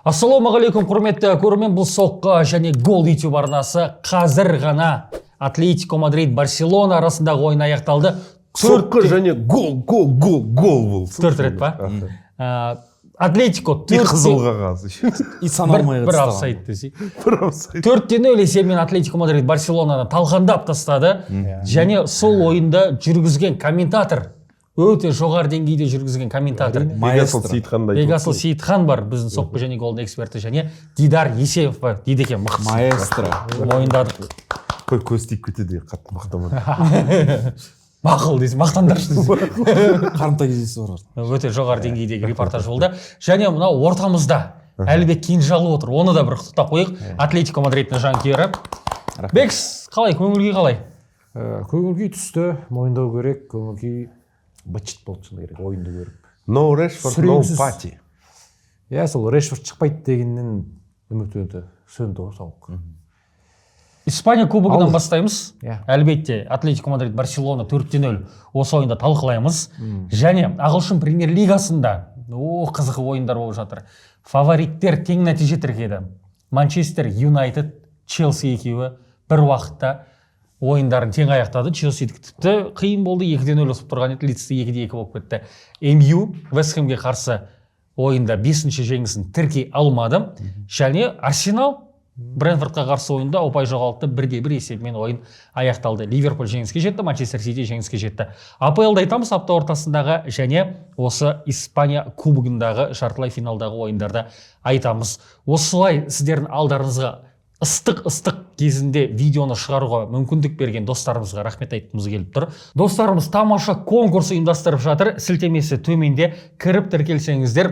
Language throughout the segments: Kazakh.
Ассалаумағалейкум, құрметті көрермен! Бұл «Соққы және гол» YouTube арнасы. Қазір ғана Атлетико Мадрид — Барселона арасындағы ойын аяқталды. Соққы және гол, гол, гол, гол болсын. Төрт рет па? Аха. Атлетико И төрт қызыл қағаз еще. И саналмай бір тастаған. Офсайд десей. Бір офсайд. 4-0 есебімен Атлетико Мадрид Барселонаны талқандап тастады. Және сол ойында жүргізген комментатор, өте жоғары деңгейде жүргізген комментатор Бекасыл Маэстро. Сейітханды айтып Бекасыл отырсың. Сейітхан бар, біздің «Соққы және голдың» эксперті, және Дидар Есенов бар. Дидеке, мықтысың. Маэстро. Мойындадық. Қой, көз тиіп кетеді, қатты мақтама. Мақұл дейсің, мақтандаршы дейсің. Қарымта кездесу бар. Өте жоғары деңгейдегі репортаж болды. Және мынау ортамызда Әлібек Кенжалы отыр, оны да бір құттықтап қояйық, Атлетико Мадридтің жанкүйері. Бекс, қалай, көңіл күй қалай? Көңіл күй түсті, мойындау керек. Көңіл күй быт болды, шыны керек, ойынды көріп. No Rashford, no Сүреңсіз. party. Иә, сол Решфорд шықпайды дегеннен үміт өте сөнді ғой сауық. Испания кубогынан Ал. бастаймыз. Иә. Әлбетте, Атлетико Мадрид — Барселона 4-0, осы ойынды талқылаймыз. Және ағылшын премьер лигасында о қызық ойындар болып жатыр. Фавориттер тең нәтиже тіркеді. Манчестер Юнайтед, Челси екеуі бір уақытта ойындарын тең аяқтады. Челсидікі тіпті қиын болды, 2-0 ұтып тұрған еді Лидсті, 2-2 болып кетті. МЮ Вест Хэмге қарсы ойында бесінші жеңісін тіркей алмады. Және Арсенал Брентфордқа қарсы ойында ұпай жоғалтты, 1-1 есебімен ойын аяқталды. Ливерпуль жеңіске жетті, Манчестер Сити жеңіске жетті. АПЛ-ды айтамыз апта ортасындағы және осы Испания кубогындағы жартылай финалдағы ойындарды айтамыз. Осылай сіздердің алдарыңызға ыстық ыстық кезінде видеоны шығаруға мүмкіндік берген достарымызға рахмет айтқымыз келіп тұр. Достарымыз тамаша конкурс ұйымдастырып жатыр. Сілтемесі төменде, кіріп тіркелсеңіздер,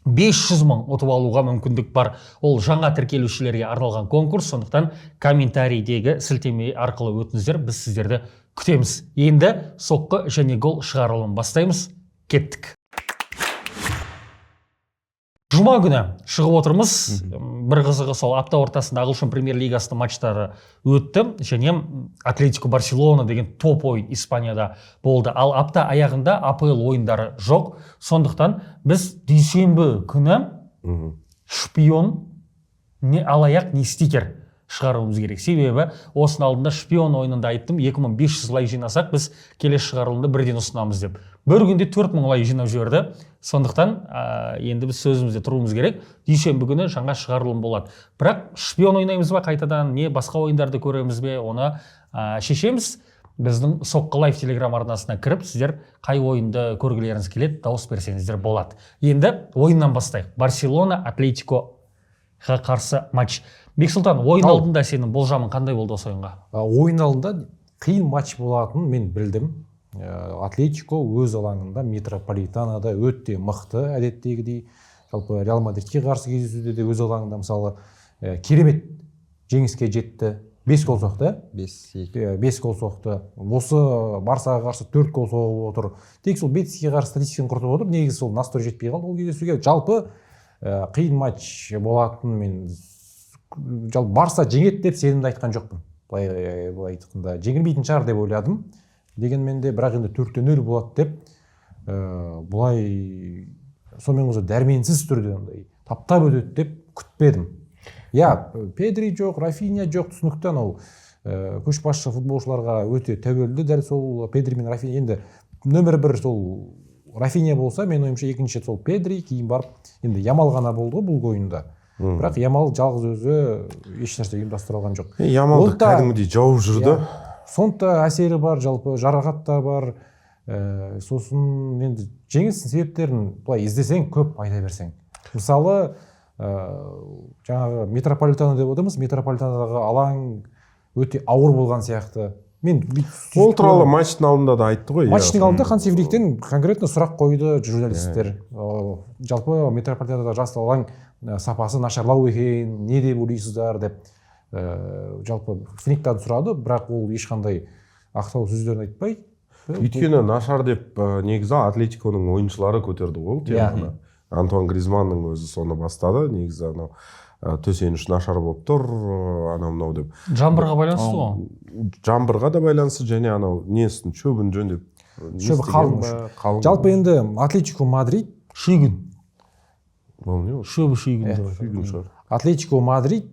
500 мың ұтып алуға мүмкіндік бар. Ол жаңа тіркелушілерге арналған конкурс, сондықтан комментарийдегі сілтеме арқылы өтіңіздер, біз сіздерді күтеміз. Енді «Соққы және гол» шығарылымын бастаймыз, кеттік. Жұма күні шығып отырмыз. Бір қызығы сол, апта ортасында ағылшын премьер лигасының матчтары өтті және Атлетико — Барселона деген топ ойын Испанияда болды. Ал апта аяғында АПЛ ойындары жоқ, сондықтан біз дүйсенбі күні шпион не алаяқ, не стикер шығаруымыз керек. Себебі осының алдында шпион ойынында айттым, 2500 лайк жинасақ, біз келесі шығарылымды бірден ұсынамыз деп. Бір күнде 4000 лайк жинап жіберді. Сондықтан енді біз сөзімізде тұруымыз керек. Дүйсенбі күні жаңа шығарылым болады. Бірақ шпион ойнаймыз ба қайтадан, не басқа ойындарды көреміз бе, оны шешеміз. Біздің «Соққы лайф» телеграм арнасына кіріп, сіздер қай ойынды көргілеріңіз келеді, дауыс берсеңіздер болады. Енді ойыннан бастайық. Барселона — Атлетикоға қарсы матч. Бексұлтан, ойын Ау. алдында сенің болжамың қандай болды осы ойынға? Ойын алдында қиын матч болатынын мен білдім. Атлетико өз алаңында, Метрополитанада өте мықты әдеттегідей. Жалпы Реал Мадридке қарсы кездесуде де өз алаңында, мысалы, керемет жеңіске жетті, 5 гол соқты. 5-2. Иә, 5 гол соқты. Осы Барсаға қарсы 4 гол соғып отыр. Тек сол Бетиске қарсы статистиканы құртып отыр. Негізі сол настрой жетпей қалды ол кездесуге. Жалпы қиын матч болатынын мен, жалпы Барса жеңеді деп сенімді айтқан жоқпын. Былай айтқанда, жеңілмейтін шығар деп ойладым. Дегенмен де, бірақ енді 4-0 болады деп былай, сонымен қоса дәрменсіз түрде андай таптап өтеді деп күтпедім. Иә, Педри жоқ, Рафиня жоқ, түсінікті. Анау көшбасшы футболшыларға өте тәуелді. Дәл сол Педри мен Рафиня, енді нөмір бір сол Рафиня болса, менің ойымша, екінші сол Педри, кейін барып енді Ямал ғана болды ғой бұл ойында. Бірақ Ямал жалғыз өзі ешнәрсе ұйымдастыра алған жоқ. Ямалды Ол да- кәдімгідей жауып жүрді. Иә. Соның да әсері бар, жалпы жарақат та бар. Сосын енді жеңістің себептерін былай іздесең, көп айта берсең, мысалы, жаңағы Метрополитано деп отырмыз, Метрополитанодағы алаң өте ауыр болған сияқты. Мен бүйтіп Ол туралы матчтың алдында да айтты ғой, иә. Матчтың алдында Ханси Фликтен конкретно сұрақ қойды журналисттер. Жалпы Метрополитанодағы жасыл алаң сапасы нашарлау екен, не деп ойлайсыздар деп. Жалпы Фликтан сұрады, бірақ ол ешқандай ақтау сөздерін айтпай. Өйткені нашар деп негізі Атлетиконың ойыншылары көтерді ғой ол теманы. Антуан Гризманның өзі соны бастады негізі, анау төсеніш нашар болып тұр, анау мынау деп. Жаңбырға байланысты ғой. Жаңбырға да байланысты және анау несін, шөбін жөндеп не Шөбі істеген қалың. ба, қалың. Жалпы енді Атлетико Мадрид Шүйгін. Ол не ол? Шөбі шүйгін деп айтады. Шүйгін шығар. Атлетико Мадрид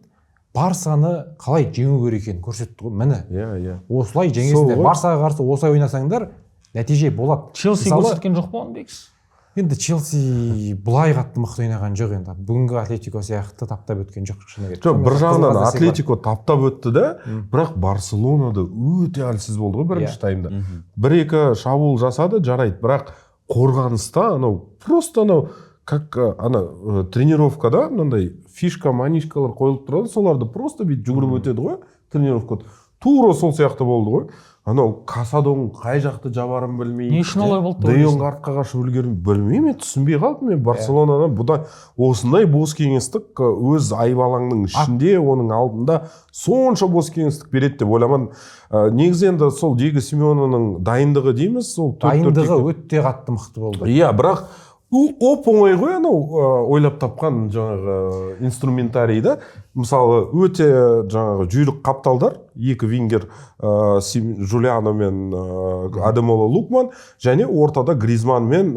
Барсаны қалай жеңу керек екенін көрсетті ғой, міне. Иә, иә. Осылай Сол жеңесіңдер. ғой. Барсаға қарсы осылай ойнасаңдар, нәтиже болады. Челси Мысалы, көрсеткен жоқ па оны, Бекс? Енді Челси былай қатты мықты ойнаған жоқ енді. Бүгінгі Атлетико сияқты таптап өткен жоқ, шыны керек. Жоқ, бір Сонымен жағынан қызық нәрсе бар. Атлетико таптап өтті да, бірақ Барселона да өте әлсіз болды ғой бірінші таймда. Бір екі шабуыл жасады, жарайды, бірақ қорғаныста анау просто анау как ана тренировкада мынандай фишка манишкалар қойылып тұрады, соларды просто бүйтіп жүгіріп өтеді ғой тренировкада. Тура сол сияқты болды ғой. Анау Касадоның қай жақты жабарын білмей. Не үшін олай болды деп Де Йонг ойлайсың? артқа қашып үлгермей, білмеймін, мен түсінбей қалдым мен Барселонаны. Бұдан осындай бос кеңістік өз айып алаңның ішінде, оның алдында сонша бос кеңістік береді деп ойламадым. Негізі енді сол Диего Симеонының дайындығы дейміз, сол төрт төрт Дайындығы екі. өте қатты мықты болды. Иә, бірақ оп оңай ғой анау ойлап тапқан жаңағы инструментарий да. Мысалы, өте жаңағы жүйрік қапталдар, екі вингер, Жулиано мен Адемола Лукман және ортада Гризман мен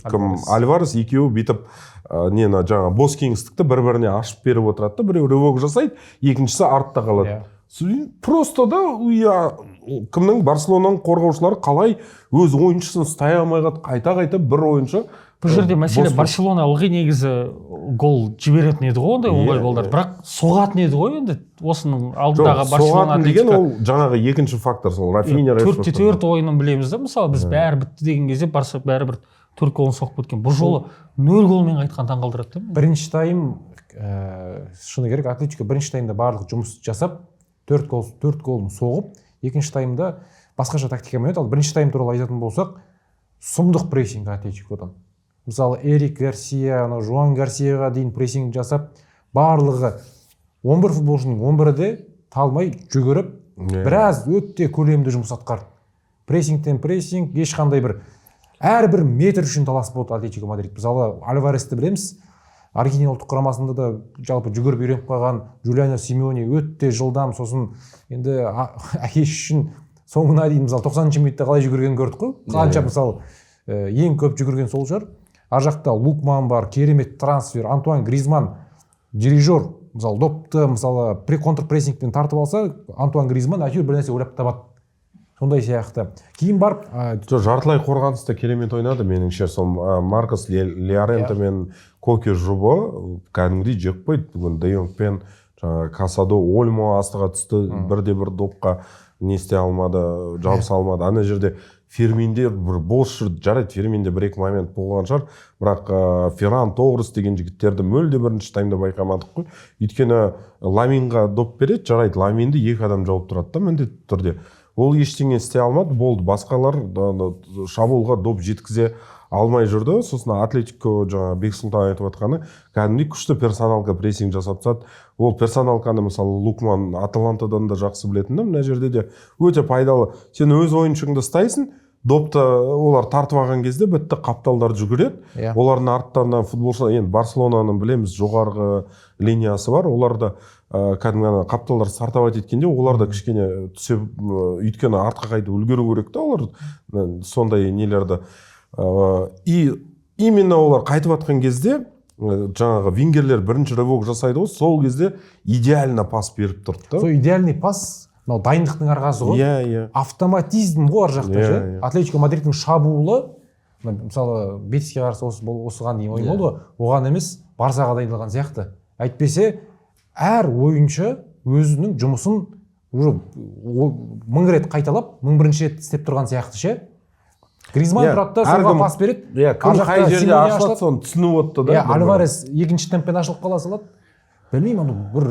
кім, Альварес, екеуі бүйтіп нені, жаңағы бос кеңістікті бір біріне ашып беріп отырады да, біреу рывок жасайды, екіншісі артта қалады. Просто да, иә, кімнің, Барселонаның қорғаушылары қалай өз ойыншысын ұстай алмай қалды, қайта қайта бір ойыншы. Бұл жерде мәселе бос. Барселона ылғи негізі гол жіберетін еді ғой ондай оңай голдар, бірақ соғатын еді ғой енді осының Жоқ, алдындағы Барселона соғатын деген Атлетико ол жаңағы екінші фактор, сол Рафиня, 4-те Решфорд. 4 ойынын білеміз да. Мысалы, біз бәрі бітті деген кезде Барса бәрібір төрт голын соғып кеткен. Бұл жолы 0 голмен қайтқан таңғалдырады да мені. Бірінші тайм, шыны керек, Атлетико бірінші таймда барлық жұмыс жасап, төрт гол, төрт голын соғып, екінші таймда басқаша тактикамен ойнады. Ал бірінші тайм туралы айтатын болсақ, сұмдық прессинг Атлетикодан. Мысалы, Эрик Гарсия, анау Жуан Гарсияға дейін прессинг жасап, барлығы 11 футболшының 11-і де талмай жүгіріп, біраз өте көлемді жұмыс атқарды. Прессингтен прессинг, ешқандай бір әрбір метр үшін талас болды Атлетико Мадрид. Мысалы, Альваресті білеміз, Аргентина ұлттық құрамасында да жалпы жүгіріп үйреніп қалған. Жулиано Симеоне өте жылдам. Сосын енді әкесі үшін соңына дейін, мысалы, 90-шы минутта қалай жүгіргенін көрдік қой. Қанша, мысалы, ең көп жүгірген сол шығар. Ар жақта Лукман бар, керемет трансфер, Антуан Гризман дирижер. Мысалы, допты, мысалы, контрпрессингпен тартып алса, Антуан Гризман әйтеуір бір нәрсе ойлап табады. Сондай сияқты. Кейін барып Жоқ, жартылай қорғаныста керемет ойнады меніңше. Сол Маркос Льоренте мен Коке жұбы кәдімгідей жеп қойды бүгін. Де Йонг пен жаңағы Касадо, Ольмо астыға түсті, бірде бір допқа не істей алмады, жабыса алмады. Ана жерде Ферминдер бір бос жүрді. Жарайды, Ферминде бір екі момент болған шығар, бірақ Ферран Торрес деген жігіттерді мүлде бірінші таймда байқамадық қой. Өйткені Ламинға доп береді, жарайды, Ламинді екі адам жауып тұрады да міндетті түрде. Ол ештеңе істей алмады, болды. Басқалар шабуылға доп жеткізе алмай жүрді. Сосын Атлетико, жаңа Бексұлтан айтып отқаны, кәдімгідей күшті персоналка прессинг жасап тастады. Ол персоналканы, мысалы, Лукман Аталантадан да жақсы білетін да, мына жерде де өте пайдалы. Сен өз ойыншыңды ұстайсың, допты олар тартып алған кезде бітті, қапталдар жүгіреді. Олардың арттарынан футболшылар, енді Барселонаның білеміз, жоғарғы линиясы бар, олар да кәдімгі ана қапталдар стартовать еткенде олар да кішкене түсе, өйткені артқа қайтып үлгеру керек та олар, сондай нелерді. И именно олар қайтып жатқан кезде жаңағы вингерлер бірінші рывок жасайды ғой, сол кезде идеально пас беріп тұрды да. Сол идеальный пас мынау дайындықтың арқасы ғой. иә иә Автоматизм ғой ар жақта ше. Иә, иә. Атлетико Мадридтің шабуылы мына, мысалы, Бетиске қарсы осы осыған дейін ойын болды ғой, оған емес, Барсаға дайындалған сияқты. Әйтпесе әр ойыншы өзінің жұмысын уже мың рет қайталап, 1001-ші рет істеп тұрған сияқты ше. Гризман тұрады да, солға пас береді. Иә, кім Ар жақта қай жерде Симеоне ашылады, ашылады. соны түсініп отты да Иә, бір-бірін. Альварес екінші темппен ашылып қала салады. Білмеймін, анау бір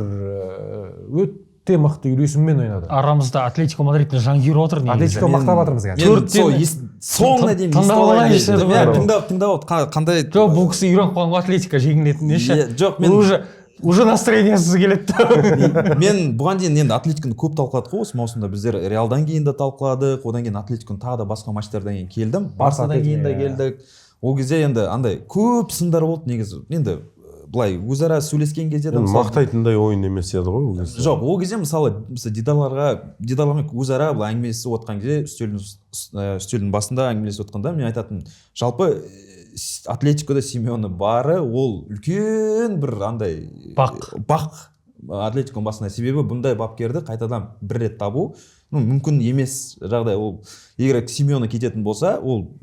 өте мықты үйлесіммен ойнады. Арамызда Атлетико Мадридтің жанкүйері отыр негізі. Атлетико мақтап жатырмыз қазір. Мен Төрттен- сол соңына дейін тыңдап естіп алайын алайыншы дедім. дедім Иә, ғой. тыңдап қандай Жоқ, бұл кісі үйреніп қалған ғой Атлетико жеңілетініне ше. Иә, жоқ, мен- Уже настроениесіз келеді да. Мен бұған дейін енді Атлетиконы көп талқыладық қой осы маусымда. Біздер Реалдан кейін де талқыладық, одан кейін Атлетиконы тағы да басқа матчтардан кейін келдім, Барсадан кейін де иә. келдік. Ол кезде енді андай көп сындар болды негізі енді. Былай өзара сөйлескен кезде де Енді мақтайтындай ойын емес еді ғой ол кезде. Жоқ, ол кезде мысалы Дидарлармен өзара былай әңгімелесіп отқан кезде, үстелдің басында әңгімелесіп отқанда мен айтатынмын, жалпы Атлетикода Симеоне бары ол үлкен бір андай Бақ. Бақ Атлетиконың басында, себебі бұндай бапкерді қайтадан бір рет табу, ну, мүмкін емес жағдай. Ол егер Симеоне кететін болса, ол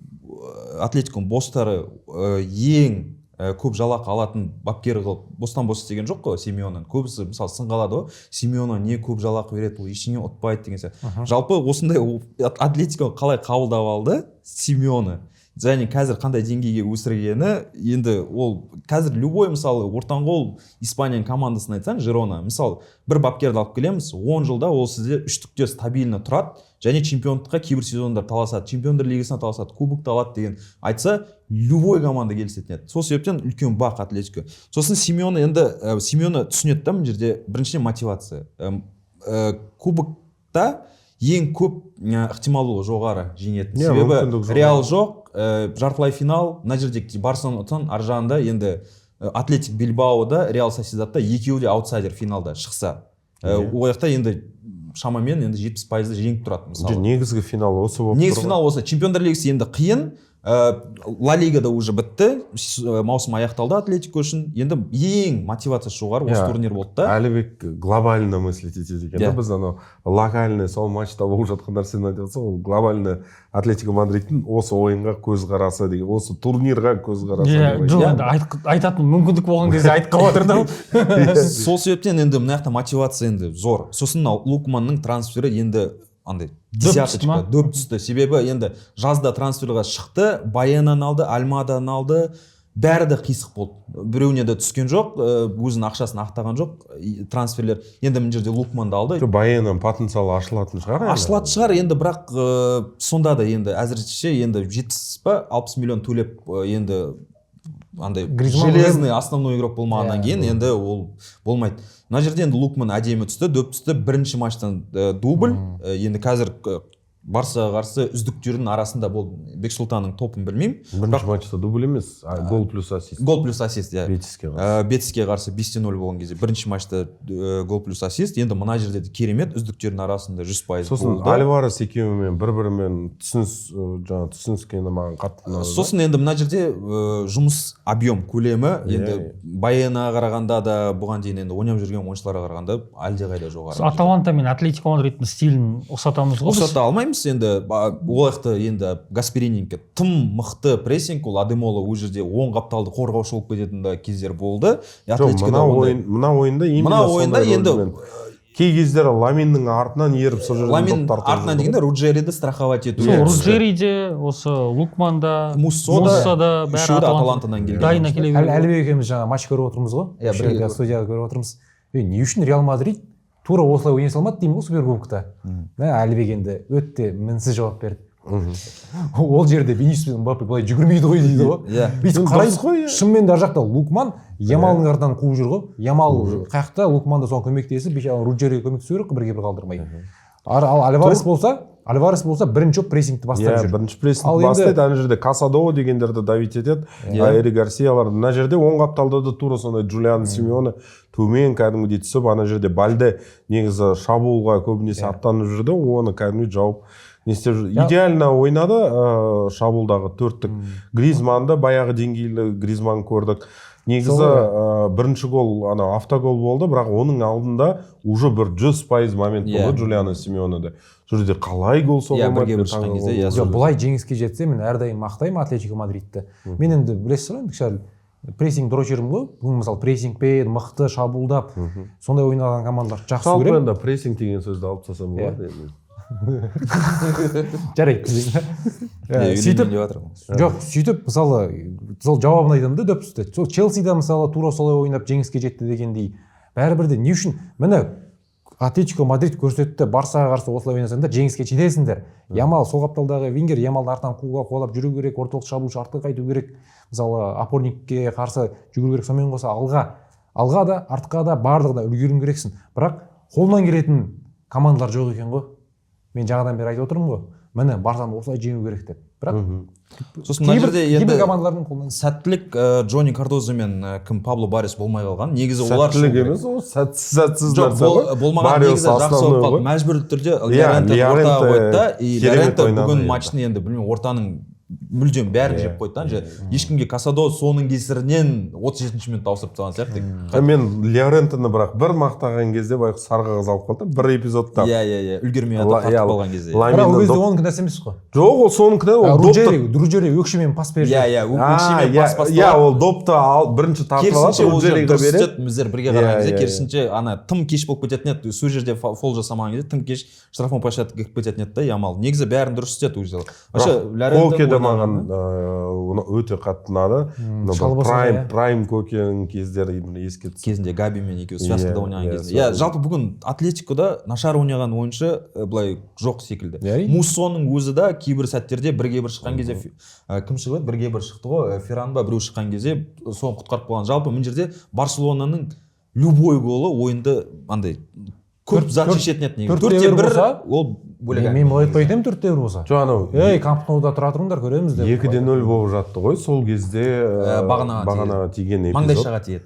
Атлетиконың бостары ең көп жалақы алатын бапкер қылып бостан бос істеген жоқ қой Симеонені. Көбісі мысалы сынға алады ғой, Симеоне не көп жалақы береді, ол ештеңе ұтпайды деген сияқты. Жалпы осындай Атлетико қалай қабылдап алды Симеоне және қазір қандай деңгейге өсіргені, енді ол қазір любой, мысалы, ортаңқол Испанияның командасын айтсаң, Жирона, мысалы, бір бапкерді алып келеміз, 10 жылда ол сізде үштікте стабильно тұрады және чемпиондыққа кейбір сезондар таласады, Чемпиондар лигасына таласады, кубокты алады деген айтса, любой команда келісетін еді. Сол себептен үлкен бақ Атлетико. Сосын Симеоне енді Симеоне түсінеді да, мына жерде біріншіден мотивация. Кубокта ең көп ықтималдығы жоғары жеңетін, Иә, себебі мүмкіндік жоғары. Реал жоқ, жартылай финал мына жерде Барселона ұтсаң, ар жағында енді Атлетик Бильбаода, Реал Сосьедадта, екеуі де аутсайдер финалда шықса. Ол жақта енді шамамен енді 70%-ды жеңіп тұрады мысалы. Жоқ, негізгі финал осы болып Негізгі тұр ғой. финал осы. Чемпиондар лигасы енді қиын. Ла Лигада уже бітті, маусым аяқталды Атлетико үшін. Енді ең мотивациясы жоғары осы Иә. турнир болды да. Әлібек глобально мыслить етеді екен да. Иә. Біз анау локальный сол матчта болып жатқан нәрсені айтып жатсақ, ол глобально Атлетико Мадридтің осы ойынға көзқарасы деген, осы турнирға көзқарасы Иә, деп жоқ, айтайын. енді айтатын мүмкіндік болған кезде айтып қалып жатыр да. Сол себептен енді мына жақта мотивация енді зор. Сосын мынау Лукманның трансфері енді андай Дөп түсті десяточка, ма? дөп түсті, себебі енді жазда трансферға шықты, Баянаны алды, Альмаданы алды, бәрі де қисық болды, біреуіне де түскен жоқ, өзінің ақшасын ақтаған жоқ трансферлер. Енді мына жерде Лукманды алды. Жоқ, Баянның потенциалы ашылатын шығар әлі. Ашылатын шығар енді, бірақ сонда да енді әзірше енді 70 па 60 миллион төлеп, енді андай Гризманн железный основной игрок болмағаннан Иә. кейін енді ол болмайды. Мына жерде енді Лукман әдемі түсті, дөп түсті, бірінші матчтан дубль. Енді қазір Барсаға қарсы үздіктердің арасында болды. Бексұлтанның топын білмеймін. Бірінші матчта дубль емес, а гол плюс ассист. Гол плюс ассист, иә. Бетиске қарсы. Бетиске қарсы 5-0 болған кезде бірінші матчта гол плюс ассист. Енді мына жерде де керемет, үздіктердің арасында 100% Сосын болды. Альварес екеуімен бір бірімен жаңағы түсініскені маған қатты ұнады да. Сосын енді мына жерде жұмыс объем көлемі енді Баянаға қарағанда да, бұған дейін енді ойнап жүрген ойыншыларға қарағанда әлдеқайда жоғары. Аталанта мен Атлетико Мадридтің стилін ұқсатамыз ғой біз. Ұқсата алмаймыз енді. Ол жақта енді Гасперининікі тым мықты прессинг, ол Адемоло ол жерде оң қапталды қорғаушы болып кететін да кездер болды. Жоқ, Атлетикода мына ондай- ойын, мына ойында именно Мына ойында сондай енді рөлмен. Кей кездері Ламиннің артынан еріп, сол жерден Ламин доп тартып артынан жүрді. дегенде Руджериді страховать ету. Сол Иә. Руджери де, осы Лукман да, Муссо да, Муссо да, бәрі үшеуі де Аталантадан келген. Дайын әкеле Әлі береді. Әлібек екеуміз жаңа матч көріп отырмыз ғой. Иә, Осы бірге жерде көрдік. студияда көріп отырмыз. Ей, не үшін Реал Мадрид тура осылай ойнай салмады деймін ғой суперкубокта. Мә, Әлібек енді өте мінсіз жауап берді. Ол жерде Винисиус пен Мбаппе былай жүгірмейді ғой дейді ғой. Иә. Бүйтіп Дұрыс қараймын, қой, иә. шынымен де ар жақта Лукман Ямалдың артынан қуып жүр ғой. Ямал қаяқта, Лукман да соған көмектесіп, бейшара Руджериге көмектесу керек қой, бірге бір қалдырмай. Ал Альварес болса бірінші болып прессингті бастап Иә, жүр. бірінші прессинг Ал енді- бастайды, ана жерде Касадо дегендерді давить етеді. Иә. Эри Гарсиялар. Мына жерде оң қапталда да тура сондай Джулиан Симеоне төмен кәдімгідей түсіп, ана жерде Бальде негізі шабуылға көбінесе аттанып жүрді, оны кәдімгідей жауып не істеп жүр. Идеально ойнады шабуылдағы төрттік. Гризманды баяғы деңгейлі Гризман көрдік. Негізі Сол бірінші гол анау автогол болды, бірақ оның алдында уже бір 100% момент болды Джулиано Симеонеде. Сол жерде қалай гол Иә, соғылмайды, бірге мен бір шыққан таң кезде, қалдым. иә, Жоқ, бұлай жеңіске жетсе, мен әрдайым мақтаймын Атлетико Мадридті. Мен енді білесіз ғой, енді сәл прессинг дрочермін ғой. Бүгін мысалы прессингпен мықты шабуылдап, сондай ойнаған командаларды жақсы Жалпы көремін. енді прессинг деген сөзді алып тастасам болады енді. Жарайды. Иә, Сөйтіп үйренейін деп жатыр ғой. Жоқ, сөйтіп мысалы сол жауабын айтамын да, дөп түсті. Сол Челсида мысалы тура солай ойнап жеңіске жетті дегендей. Бәрібір де не үшін міне Атлетико Мадрид көрсетті, Барсаға қарсы осылай ойнасаңдар жеңіске жетесіңдер. Ямал сол қапталдағы вингер, Ямалдың артынан қуалап жүру керек, орталық шабуылшы артқа қайту керек. Мысалы опорникке қарсы жүгіру керек, сонымен қоса алға да, артқа да барлығына үлгеруің керексің. Бірақ қолынан келетін командалар жоқ екен ғой. Мен жаңадан бері айтып отырмын ғой. Міне, Барсаны осылай жеңу керек деп. Бірақ Сосын мына жерде кейбір енді командалардың қолынан сәттілік, Джонни Кардозо мен кім, Пабло Барриос болмай қалған. Негізі олар Сәттілік шығу керек. емес, ол сәтсіз Жоқ, нәрсе ғой. болмаған, Барриос негізі жақсы основной болып қалды. ғой. Мәжбүрлі түрде Иә, Лоренте ортаға Лоренте қойды да, и керемет Лоренте ойнады бүгін енді. матчтың енді білмеймін, ортаның мүлдем бәрін жеп қойды да. Ана жерде ешкімге Касадо соның кесірінен 37 минутта ауыстырып тастаған сияқты. Мен Лорентені бірақ бір мақтаған кезде байғұс сары қағаз алып қалды бір эпизодта. Иә, иә, иә, үлгермей жатып қатып қалған кезде. Бірақ ол кезде оның кінәсі емес қой. Жоқ, ол соның кінә, ол допты Руджери өкшемен пас беріп Иә, өкшемен пас басталады. Иә, ол допты ал бірінші тартып алады, Керісінше, ол жер Руджериға дұрыс береді. істеді, біздер бірге қараған кезде, керісінше, ана тым кеш болып кететін еді. Сол жерде фол жасамаған кезде тым кеш штрафной площадкаға кіріп кететін еді да Ямал. Негізі бәрін дұрыс істеді өзі. Вообще Лоренте Коке де ойнаған, маған өте қатты ұнады. Мына Шал бір болса да, прайм иә. прайм Кокенің кездері еске түсті. Кезінде Габимен екеуі связкада ойнаған кезінде. Иә, жалпы бүгін Атлетикода нашар ойнаған ойыншы былай жоқ секілді. Әрине. Муссоның өзі да кейбір сәттерде бірге бір шыққан кезде кім шығып еді? Бірге бір шықты ғой, Ферран ба, біреу шыққан кезде соны құтқарып қалған. Жалпы мына жерде Барселонаның любой голы ойынды андай көп зат шешетін еді негізі. 4-те 4-те 1 1 болса, ол бөлек Мен әңгіме. былай айтпайтын едім, 4-те 1 болса. Жоқ, анау Ей, Камп Ноуда тұра тұрыңдар, көреміз деп. 2-0 болып жатты ғой сол кезде, Бағанаға бағанаға тиген эпизод. Маңдайшаға тиеді.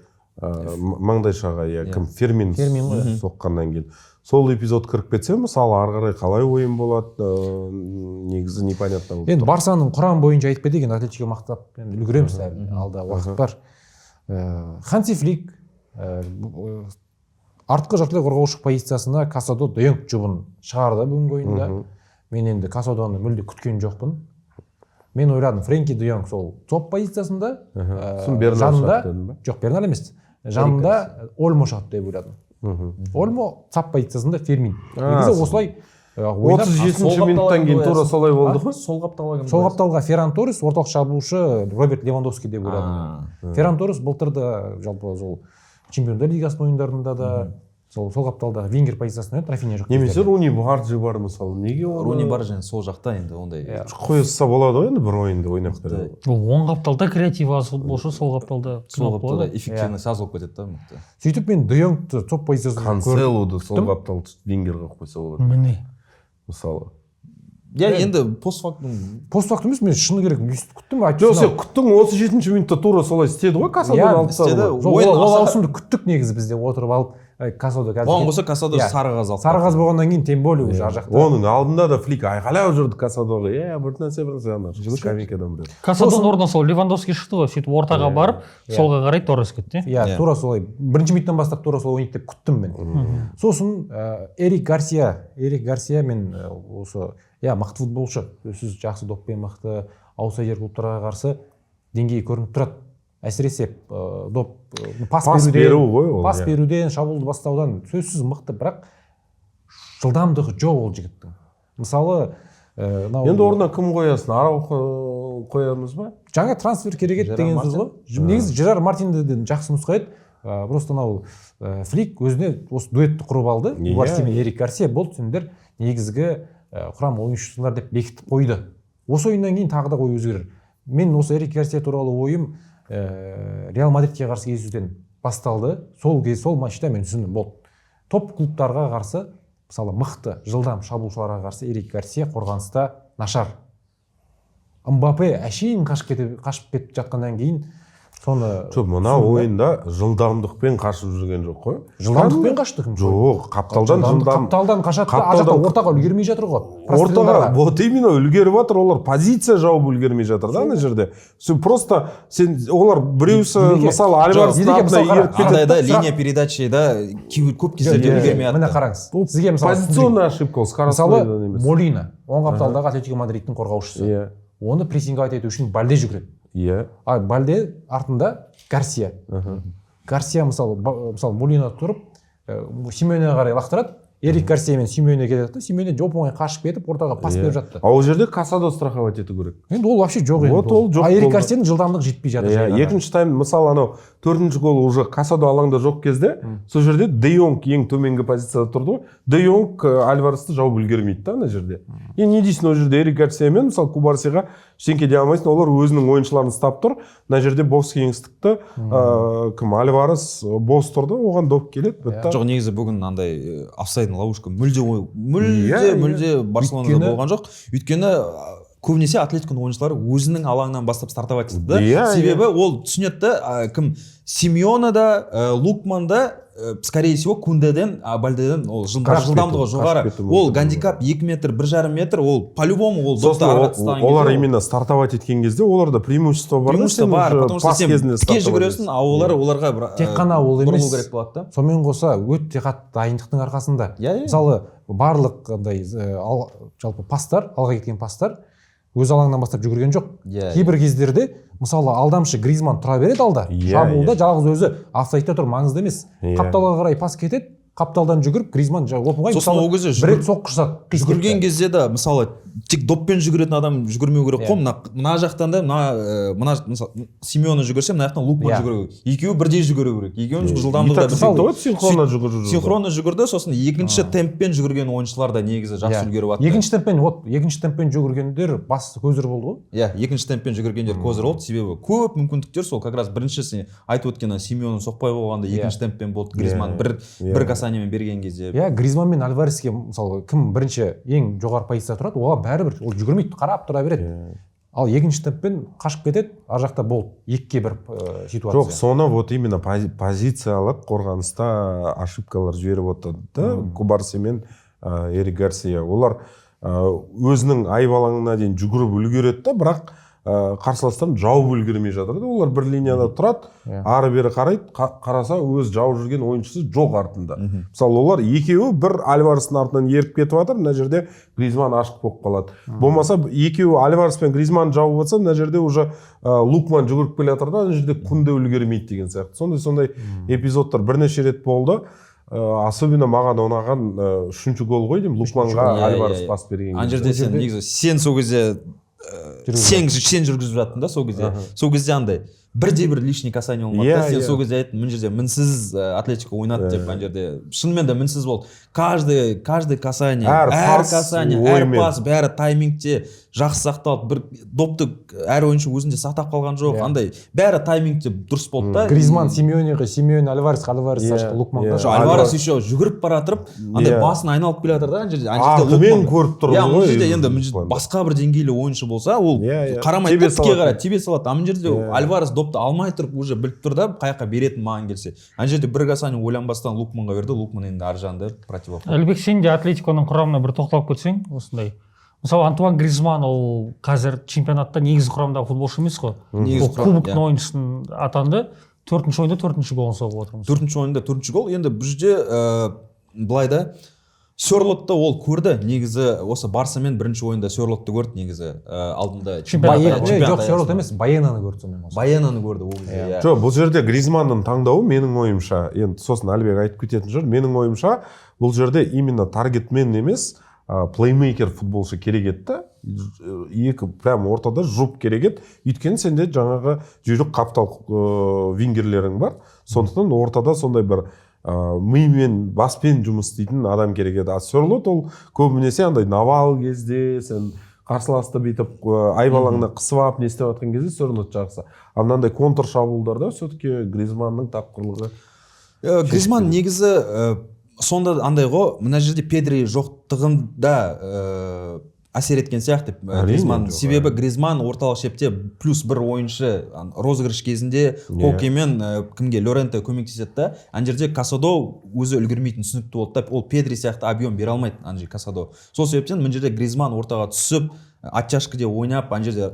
Маңдайшаға, иә, кім, Фермин Фермин ғой. соққаннан кейін. Сол эпизод кіріп кетсе, мысалы, ары қарай қалай ойын болады, негізі непонятно болып Енді тұр. Барсаның құрам бойынша айтып кетейік, енді Атлетико мақтап енді үлгереміз әлі, алда уақыт бар. Ханси Флик артқы жартылай қорғаушы позициясына Касадо, Де Йонг жұбын шығарды бүгінгі ойында. Мен енді Касадоны мүлде күткен жоқпын. Мен ойладым, Френки де Йонг сол топ позициясында, Сосын Бернал жанында шығады дедің бе? Жоқ, Бернал емес. Жанында Ольмо шығады деп ойладым. Ольмо ЦАП позициясында, Фермин. Негізі осылай ойнап, 37 сол минуттан кейін қапталға тура солай болды ғой. Сол қапталға кім? Сол қапталға Ферран Торрес, орталық шабуылшы Роберт Левандовски деп ойладым. Ферран Торрес былтыр да жалпы сол Чемпиондар лигасының ойындарында да сол қапталда вингер позициясында ойнады, Рафинья жоқ Немесе кездерде. Руни Барджи бар, мысалы, неге оны Руни бар және сол жақта енді ондай. Қоя салса болады ғой енді, бір ойынды ойнап береді. Ол оң қапталда креатив аз футболшы, сол қапталда Сол қымбат қапталда болады. эффективность аз болып кетеді да мықты. Сөйтіп мен Де Йонгты топ позициясында көрдім. Канселоды сол қаптал вингерға қойса болады Міне. мысалы. Иә, енді постфактум. Постфактум емес, мен шыны керек өйстіп күттім. Жоқ, сен күттің, 37 минутта тура солай істеді ғой, Касадоны Иә, алып тастады істеді. ғой. Сол, Ойын ол аса- ауысымды күттік негізі, бізде отырып алып, Касадо қазір Оған қоса Касадо Иә. сары қағаз алып Сары қағаз болғаннан кейін тем более уже ар жақта. Оның алдында да Флик айқайлап жүрді Касадоға, е, бір нәрсе, бір нәрсе, ана скамейкадан біреу. Касадоның орнына сол Левандовски шықты ғой, сөйтіп ортаға барып, солға қарай Торрес кетті. Иә, Иә. тура солай. Бірінші минуттан бастап тура солай ойнайды деп күттім мен. Сосын Эрик Гарсия, Эрик Гарсия мен осы, иә, мықты футболшы, сөзсіз жақсы доппен мықты, аутсайдер клубтарға қарсы деңгейі көрініп тұрады. Әсіресе доп пас, Пас беруден, беру ғой ол, пас иә. беруден, шабуылды бастаудан сөзсіз мықты, бірақ жылдамдығы жоқ ол жігіттің. Мысалы, мынау Енді орнына кім қоясың? Араухо қоямыз ба? Жаңа трансфер керек еді Жерар деген сөз ғой. Негізі Жерар Мартинді де жақсы нұсқа еді. Просто анау Флик өзіне осы дуэтті құрып алды. Кубарси мен Эрик Гарсия болды, сендер негізгі құрам ойыншысыңдар деп бекітіп қойды. Осы ойыннан кейін тағы да ой өзгерер. Мен осы Эрик Гарсия туралы ойым Реал Мадридке қарсы кездесуден басталды. Сол кез, сол матчта мен түсіндім, болды. Топ клубтарға қарсы, мысалы, мықты, жылдам шабуылшыларға қарсы Эрик Гарсия қорғаныста нашар. Мбаппе әшейін қашып кетіп жатқаннан кейін соны Жоқ, мына түсіндім да. ойында жылдамдықпен қашып жүрген жоқ қой. Жылдамдықпен қашты кім? Жоқ, қапталдан жылдам. Қапталдан қашады да, ар жақта ортаға үлгермей жатыр ғой. Ортаға Прострелдарға. вот именно үлгеріп жатыр, олар позиция жауып үлгермей жатыр да ана жерде. Сен просто, сен олар біреусі Ереке, мысалы Альварестің Ереке, артына мысалы, қара, еріп кетеді. Андай да Сұрақ- линия передачи да кейбір көп кездерде Жоқ, үлгермей міне жатты. қараңыз. Сізге мысалы Позиционная ошибка ол, мысалы скоростной емес. Молина, оң қапталдағы Атлетико Мадридтің қорғаушысы. Оны прессинговать ету үшін Бальде жүгіреді. А Бальде артында Гарсия. Гарсия мысалы, мысалы, Молина тұрып, Симеонеге қарай лақтырады. Эрик Гарсия мен Симеоне кетеді да, Симеоне оп оңай қашып кетіп, ортаға пас беріп жатты. А ол жерде Касадо страховать ету керек. Енді ол вообще жоқ енді. Вот ол жоқ А Эрик болды. Гарсияның жылдамдығы жетпей жатыр. Иә, жай ғана. екінші тайм, мысалы, анау төртінші гол уже Касадо алаңда жоқ кезде, сол жерде Де Йонг ең төменгі позицияда тұрды ғой. Де Йонг Альваресті жауып үлгермейді да ана жерде. Енді не дейсің, ол жерде Эрик Гарсия мен мысалы Кубарсиға ештеңке дей алмайсың, олар өзінің ойыншыларын ұстап тұр. Мына жерде бос кеңістікті кім, Альварес бос тұрды, оған доп келеді, бітті. Жоқ, негізі бүгін андай офсайд конкретно ловушка мүлде мүлде Иә, иә. мүлде Барселонада болған жоқ. Өйткені көбінесе Атлетиконың ойыншылары өзінің алаңынан бастап стартовать етті да. Себебі ол түсінеді да, кім, Симеоне да, Лукман да, скорее всего, Кундеден, Бальдеден ол Қашып жылдамдығы кету, жоғары. қашып кету Ол мүмкін. гандикап 2 метр, 1,5 метр, ол по-любому ол Сосын допты арға тастаған олар кезде именно стартовать еткен кезде оларда преимущество бар да, преимущество сен бар, уже потому что пас сен кезінде тіке стартовать жүгіресің, етесің. а олар оларға бір, Тек қана ол бұрылу емес. керек болады да. Сонымен қоса өте қатты дайындықтың арқасында. Иә, иә. Мысалы, барлық андай жалпы пастар, алға кеткен пастар өз алаңынан бастап жүгірген жоқ. Кейбір кездерде, мысалы, алдамшы Гризман тұра береді алда, шабуылда жалғыз өзі офсайдта тұр, маңызды емес. Қапталға қарай пас кетеді, қапталдан жүгіріп Гризман оп оңай, Сосын мысалы, ол кезде бір рет соққы жасады, қиыс жүгірген кетті. кезде де, мысалы, тек доппен жүгіретін адам жүгірмеу керек қой. Мына жақтан да мына, мысалы, Симеоне жүгірсе, мына жақтан Лукман жүгіру керек, екеуі бірдей жүгіру керек, екеуінің жылдамдығы да И так бірдей. ғой, синхронно жүгіріп жүрді. Синхронно жүгірді. Сосын екінші темппен жүгірген ойыншылар да негізі жақсы үлгеріп жатты. Екінші темппен, вот, екінші темппен жүгіргендер басты көзір болды ғой. Иә, екінші темппен жүгіргендер козырь болды, себебі көп мүмкіндіктер сол как раз бірінші сен айтып өткен Симеоны соқпай қойғанда екінші темппен болды. Гризман бір касаниемен берген кезде. Иә, Гризман мен Альвареске, мысалы, кім бірінші ең жоғары позицияда тұрады, оған бәрібір, ол жүгірмейді, қарап тұра береді. Ал екінші темппен қашып кетеді, ар жақта болды 2-1 ситуация. Жоқ, соны вот именно позициялық қорғаныста ошибкалар жіберіп отырды да Кубарси мен Эрик Гарсия. Олар өзінің айып алаңына дейін жүгіріп үлгереді да, бірақ қарсыластарын жауып үлгермей жатыр да. Олар бір линияда тұрады, ары бері қарайды, қараса, өз жауып жүрген ойыншысы жоқ артында. Мысалы, олар екеуі бір Альварестің артынан еріп кетіп жатыр, мына жерде Гризман ашық болып қалады. Болмаса екеуі Альварес пен Гризман жауып жатса, мына жерде уже Лукман жүгіріп келе жатыр да, ана жерде Кунде үлгермейді деген сияқты. Сондай сондай эпизодтар бірнеше рет болды. Особенно маған ұнаған үшінші гол ғой деймін, Лукманға Альварес пас берген Ана кезде. жерде сен негізі сен сол кезде Жүргізіп. сен жүргізіп жаттың да сол кезде. Сол кезде андай бірде бір лишний касание болмады да. Сен сол кезде айттың, мына жерде мінсіз Атлетико ойнады деп. Ана жерде шынымен де мінсіз болды. Каждый касание, Әр әр пас касание, әр оймен. пас, бәрі таймингте жақсы сақталды. Бір допты әр ойыншы өзінде сақтап қалған жоқ. Андай бәрі таймингте дұрыс болды да. Гризман Симеонеға, Симеоне Альваресқа, Альварес Лукманға. Иә. Альварес еще жүгіріп бара жатырып, андай басын айналып келе жатыр да ана жерде. Ана жерде Артымен Лукман- көріп тұр Иә, мына ғой жерде енді мына жерде Лукманды. басқа бір деңгейлі ойыншы болса, ол Иә, иә. қарамайды Тебе да, тіке салады. қарайды, тебе салады. А мына жерде Альварес допты алмай тұрып уже біліп тұр да, қай жаққа беретінін маған келсе. Ана жерде бір касание ойланбастан Лукманға берді, Лукман енді ар жағында противоход. Әлібек, сен де Атлетиконың құрамына бір тоқталып кетсең осындай. Мысалы, Антуан Гризман ол қазір чемпионатта негізгі құрамдағы футболшы емес қой. Негізгі Ол құрам, кубоктың иә. ойыншысын атанды. Төртінші ойында төртінші голын соғып отырмыз. Төртінші ойында төртінші гол. Енді бұл жерде былай да, Сёрлотты ол көрді негізі, осы Барсамен бірінші ойында Сёрлотты көрді негізі, алдында Чемпионат чемпионат Жоқ, Сёрлот аясында. емес, Баенаны көрді сонымен қоса. Баенаны көрді ол кезде, иә. Жоқ, бұл жерде Гризманның таңдауы, менің ойымша, енді сосын Әлібек айтып кететін шығар, менің ойымша, бұл жерде именно таргетмен емес, плеймейкер футболшы керек еді да. Екі прям ортада жұп керек еді, өйткені сенде жаңағы жүйрік қаптал вингерлерің бар, сондықтан ортада сондай бір мимен, баспен жұмыс істейтін адам керек еді. А Сёрлот ол көбінесе андай навал кезде, сен қарсыласты бүйтіп айып алаңына қысып алып не істеп жатқан кезде Сёрлот жақсы, а мынандай контр шабуылдарда все таки Гризманның тапқырлығы. Гризман негізі сонда андай ғой, мына жерде Педри жоқтығында әсер еткен сияқты Әрине, Гризман. жоқ, Себебі Гризман орталық шепте плюс бір ойыншы розыгрыш кезінде Коке мен кімге, Лоренте көмектеседі да. Ана жерде Касадо өзі үлгермейтін түсінікті болды да, ол Педри сияқты объем бере алмайды ана жерде Касадо. Сол себептен мына жерде Гризман ортаға түсіп, оттяжкіде ойнап, ана жерде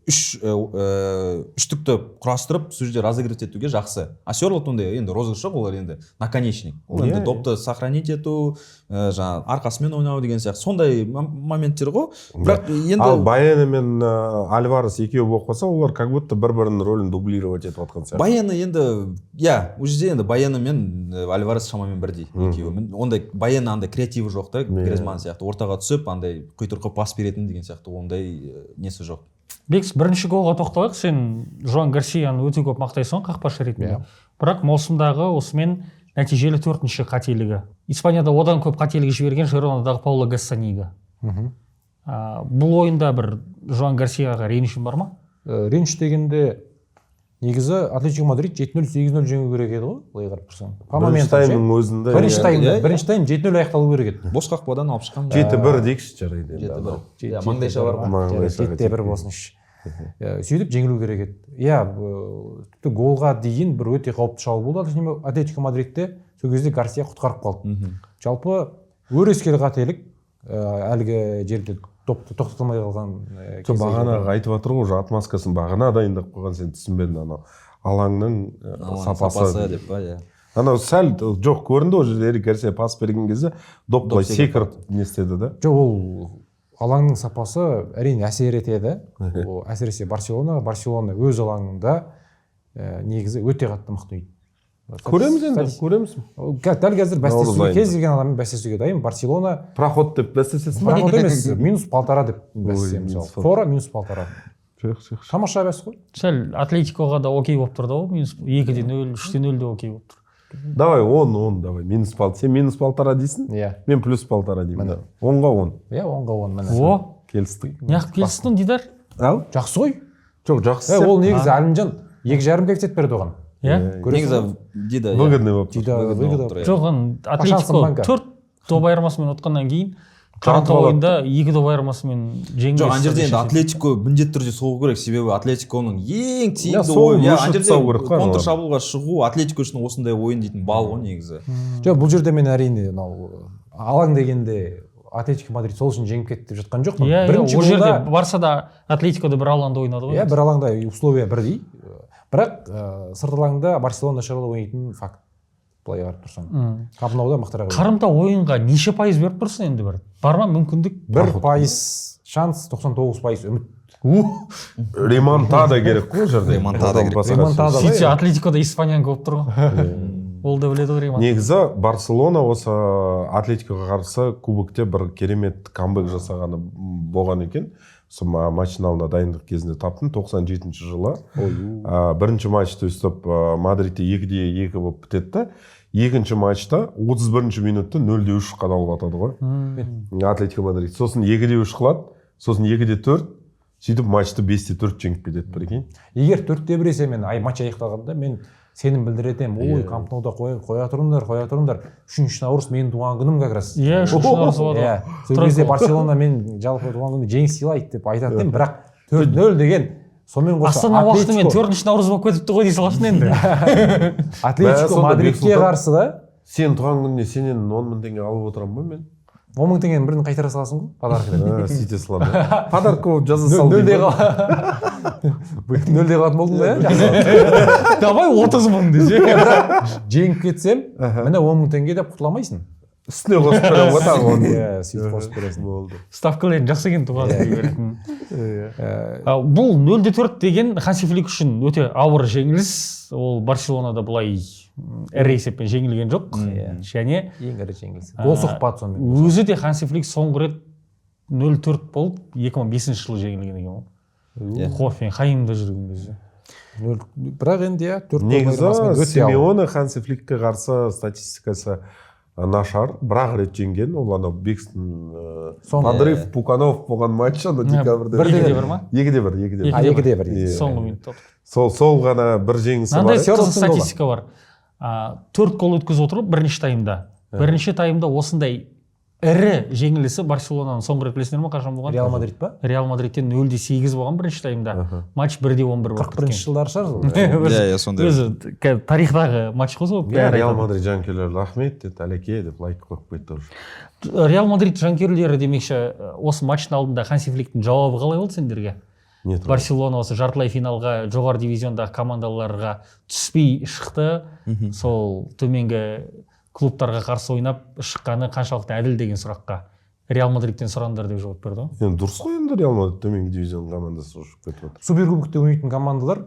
үштікті құрастырып, сол жерде разыгрывать етуге жақсы. А Сёрлот ондай енді розыгрыш жоқ, олар енді наконечник, ол енді допты сохранить ету, жаңағы арқасымен ойнау деген сияқты сондай моменттер ғой. Бірақ енді Ал Баэна мен Альварес екеуі болып қалса, олар как будто бір бірінің рөлін дублировать етіп жатқан сияқты. Баэна енді, иә, ол жерде енді Баэна мен Альварес шамамен бірдей екеуі. Ондай Баэна андай креативі жоқ та, Гризман сияқты ортаға түсіп, андай құйтырқы пас беретін деген сияқты ондай несі жоқ. Бекс, бірінші голға тоқталайық. Сен Жуан Гарсияны өте көп мақтайсың ғой қақпашы ретінде. Бірақ маусымдағы осымен нәтижелі төртінші қателігі. Испанияда одан көп қателік жіберген Жиронадағы Пауло Гассанига. Бұл ойында бір Жуан Гарсияға ренішің бар ма? Реніш дегенде Негізі Атлетико Мадрид 7-0, 8-0 жеңу керек еді ғой, былай қарап тұрсаң. По Бірінші моментам ше. таймның өзінде. Бірінші Иә. таймда, Иә, бірінші тайм 7-0 аяқталу керек еді. Бос қақпадан алып шыққан. 7-1 дейікші, жарайды енді. 7-1. Анау. Иә, маңдайша бар ғой. Маңдайшаға 7-1 болсыншы. Сөйтіп жеңілу керек еді. Иә, тіпті голға дейін бір өте қауіпті шабуыл болды Атлетико Мадридте. Сол кезде Гарсия құтқарып қалды. Жалпы өрескел қателік, әлгі жерде допты тоқтата алмай қалған Жоқ, кезде. Бағанағы айтып жатыр ғой, уже отмазкасын бағана дайындап қойған, сен түсінбедің, анау алаңның Алаң сапасы. Сапасы деп па, иә. Анау сәл жоқ көрінді, ол жерде Эрик Гарсия пас берген кезде доп былай секіріп. секіріп не істеді да. Жоқ, ол алаңның сапасы әрине әсер етеді. Ол әсіресе Барселона, Барселона өз алаңында негізі өте қатты мықты ойнайды. Көреміз енді, көреміз. Ол дәл қазір Наурыз бәстесуге, айында. Кез келген адаммен бәстесуге дайын. Барселона Проход деп бәстесесің ба? Проход емес, минус полтора деп бәстесемін, Минус мысалы. полтора. Фора минус полтора. Жоқ, жоқ. Тамаша бәс қой. Сәл Атлетикоға да окей болып тұр да ол, минус 2-0, 3-0 де окей болып тұр. Давай 10, 10, давай. Минус пол. Сен минус полтора дейсің, Иә. мен плюс полтора деймін. Міне. 10-ға 10. Иә, 10-ға 10, міне. О, Келістік. неғып келістің, Дидар? Ал? Жақсы ғой. Жоқ, жақсы. Ол негізі Әлімжан 2,5 коэффициент берді оған. Иә. Көресің Негізі ғой. Дида, иә. Выгодный болып тұр. Дида Выгодный выгода. болып тұр, иә. Жоқ, ана шансом Атлетико банка. төрт доп айырмасымен ұтқаннан кейін Жаратып қарымта алады. ойында екі доп айырмасымен жеңілген. Жоқ, ана жерде енді Атлетико міндетті түрде соғу керек, себебі Атлетиконың ең тиімді Сол ойын. Иә, өшіріп ана жерде тастау керек қой контр аналарды. шабуылға шығу Атлетико үшін осындай ойын дейтін балл ғой негізі. Жоқ, бұл жерде мен әрине мынау алаң дегенде Атлетико Мадрид сол үшін жеңіп кетті деп жатқан жоқпын. Иә, Бірінші ол жерде голда Барсада Атлетикода бір алаңда ойнады ғой. Иә, бір алаңда, условия бірдей. Бірақ сырт алаңда Барселона нашарлау ойнайтын факт. Былай қарап тұрсаң. Камп Ноуда мықтырақ ойнайды. Қарымта ойынға неше пайыз беріп тұрсың енді бір? Бар ма мүмкіндік? 1% шанс, 99% үміт. Ремонтада керек қой ол жерде. Ремонтада Одан керек. басқа Ремонтада. сөз. Сөйтсе, Атлетикода испаньян болып тұр ғой. Ол да біледі ғой ремонт. Негізі Барселона осы Атлетикоға қарсы кубокте бір керемет камбэк жасағаны болған екен. Сол матчтың алдында дайындық кезінде таптым. 97 жылы бірінші матчты өстіп Мадридте 2-2 болып бітеді да. Екінші матчта 31 минутта 0-3 қадалып атады ғой. Атлетико Мадрид. Сосын 2-3 қылады, сосын 2-4, сөйтіп матчты 5-4 жеңіп кетеді, прикинь. Егер 4-1 есе мен ай матч аяқталғанда мен сенім білдіретін едім. Ой, Камп Ноуда қоя тұрыңдар, қоя тұрыңдар. 3 наурыз менің туған күнім как раз. Иә, 3 наурыз болады. Иә, сол Тройка кезде ғой. Барселона мен жалпы туған күнде жеңіс сыйлайды деп айтатын едім, бірақ 4-0 деген сонымен қоса Астана уақытымен 4 наурыз болып кетіпті ғой дей саласың енді. Атлетико Сонда Мадридке Бексұлтан- қарсы да. Сен туған күніне сенен 10 000 теңге алып отырамын ба мен? 10 000 теңгенің бірін қайтара саласың ғой подарка деп. А, сөйте саламын. Иә. Подарка болып жаза сал Нөлде деймін ба? Нөлде қалатын болдың ба, иә? Жақсы. Давай 30 000 десе. Бірақ жеңіп кетсем, міне, 10 000 теңге деп құтыла алмайсың. Үстіне қосып беремін ғой тағы 10 000. Иә, сөйтіп қосып бересің. Болды. Ставкалар жақсы екен туған күнге беретін. Ә, Бұл 0-4 деген Ханси Флик үшін өте ауыр жеңіліс. Ол Барселонада былай ірі есеппен жеңілген жоқ. Иә. Және Ең ірі жеңіліс. Гол соқпады сонымен. Өзі де Ханси Флик соңғы рет 0-4 болып 2005 жылы жеңілген екен ғой. Иә. Хоффенхаймда жүрген кезде. Бірақ енді, иә, төрт гол Негізі айырмасымен өте ауыр. Симеоне Ханси Фликке қарсы статистикасы нашар. Бір-ақ рет жеңген. Ол анау Бекстің Соңғы. подрыв Пуканов болған матч ана декабрьде. 2-1 ма? 2-1, 2-1. А, 2-1. Иә. Соңғы минутта. Сол ғана бір жеңісі бар. Мынандай Еді. қызық Серлоттың голы. статистика бар. Төрт гол өткізіп отыр ғой бірінші таймда. Бірінші таймда осындай ірі жеңілісі Барселонаның соңғы рет білесіңдер ма қашан болған? Реал Мадрид па? Реал Мадридтен 0-8 болған бірінші таймда. Матч 1-11 болып 41 жылдары шығар ол. Иә, иә, сондай. Өзі кәдімгі тарихтағы матч қой сол. Иә, Бәрі Реал айтады. Мадрид жанкүйерлері рахмет деді, әлеке деп лайк қойып кетті уже. Реал Мадрид жанкүйерлері демекші, осы матчтың алдында Ханси Фликтің жауабы қалай болды сендерге? Не туралы? Барселона осы жартылай финалға жоғары дивизиондағы командаларға түспей шықты. Сол төменгі клубтарға қарсы ойнап шыққаны қаншалықты әділ деген сұраққа Реал Мадридтен сұраңдар деп жауап берді ғой. Енді дұрыс қой енді, Реал Мадрид төменгі дивизион командасы ұшып кетіп отыр. Суперкубокте ойнайтын командалар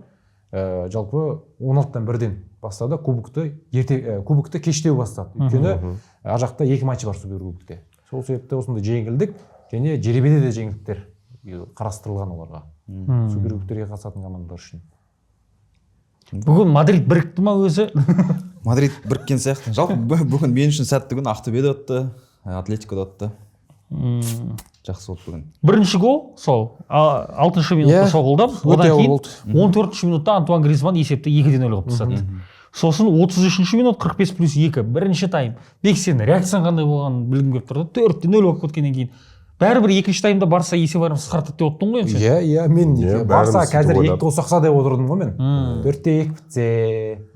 жалпы 16-тан бірден бастады, кубокты ерте, кубокты кештеу бастады, өйткені ар жақта екі матчы бар суперкубокте. Сол себепті осындай жеңілдік және жеребеде де жеңілдіктер қарастырылған оларға, суперкубоктерге қатысатын командалар үшін. Бүгін Мадрид бірікті ма өзі? Мадрид біріккен сияқты. Жалпы бүгін мен үшін сәтті күн. Ақтөбе де ұтты, Атлетико да ұтты. Жақсы болды бүгін. Бірінші гол сол алтыншы минутта Иә, соғылды. Өте Одан ауыр кейін болды. 14-минутта Антуан Гризман есепті 2-0 қылып тастады. Сосын 33-минут, 45 плюс 2, бірінші тайм. Бек, сен реакцияң қандай болғанын білгім келіп тұр да. 4-0 болып кеткеннен кейін бәрібір екінші таймда Барса есеп айырмасын қысқартады деп отырдың ғой енді сен. Иә, мен Иә, Барса бәріміз сөйтіп қазір екі ойладық. гол соқса деп отырдым ғой мен. 4-2 бітсе.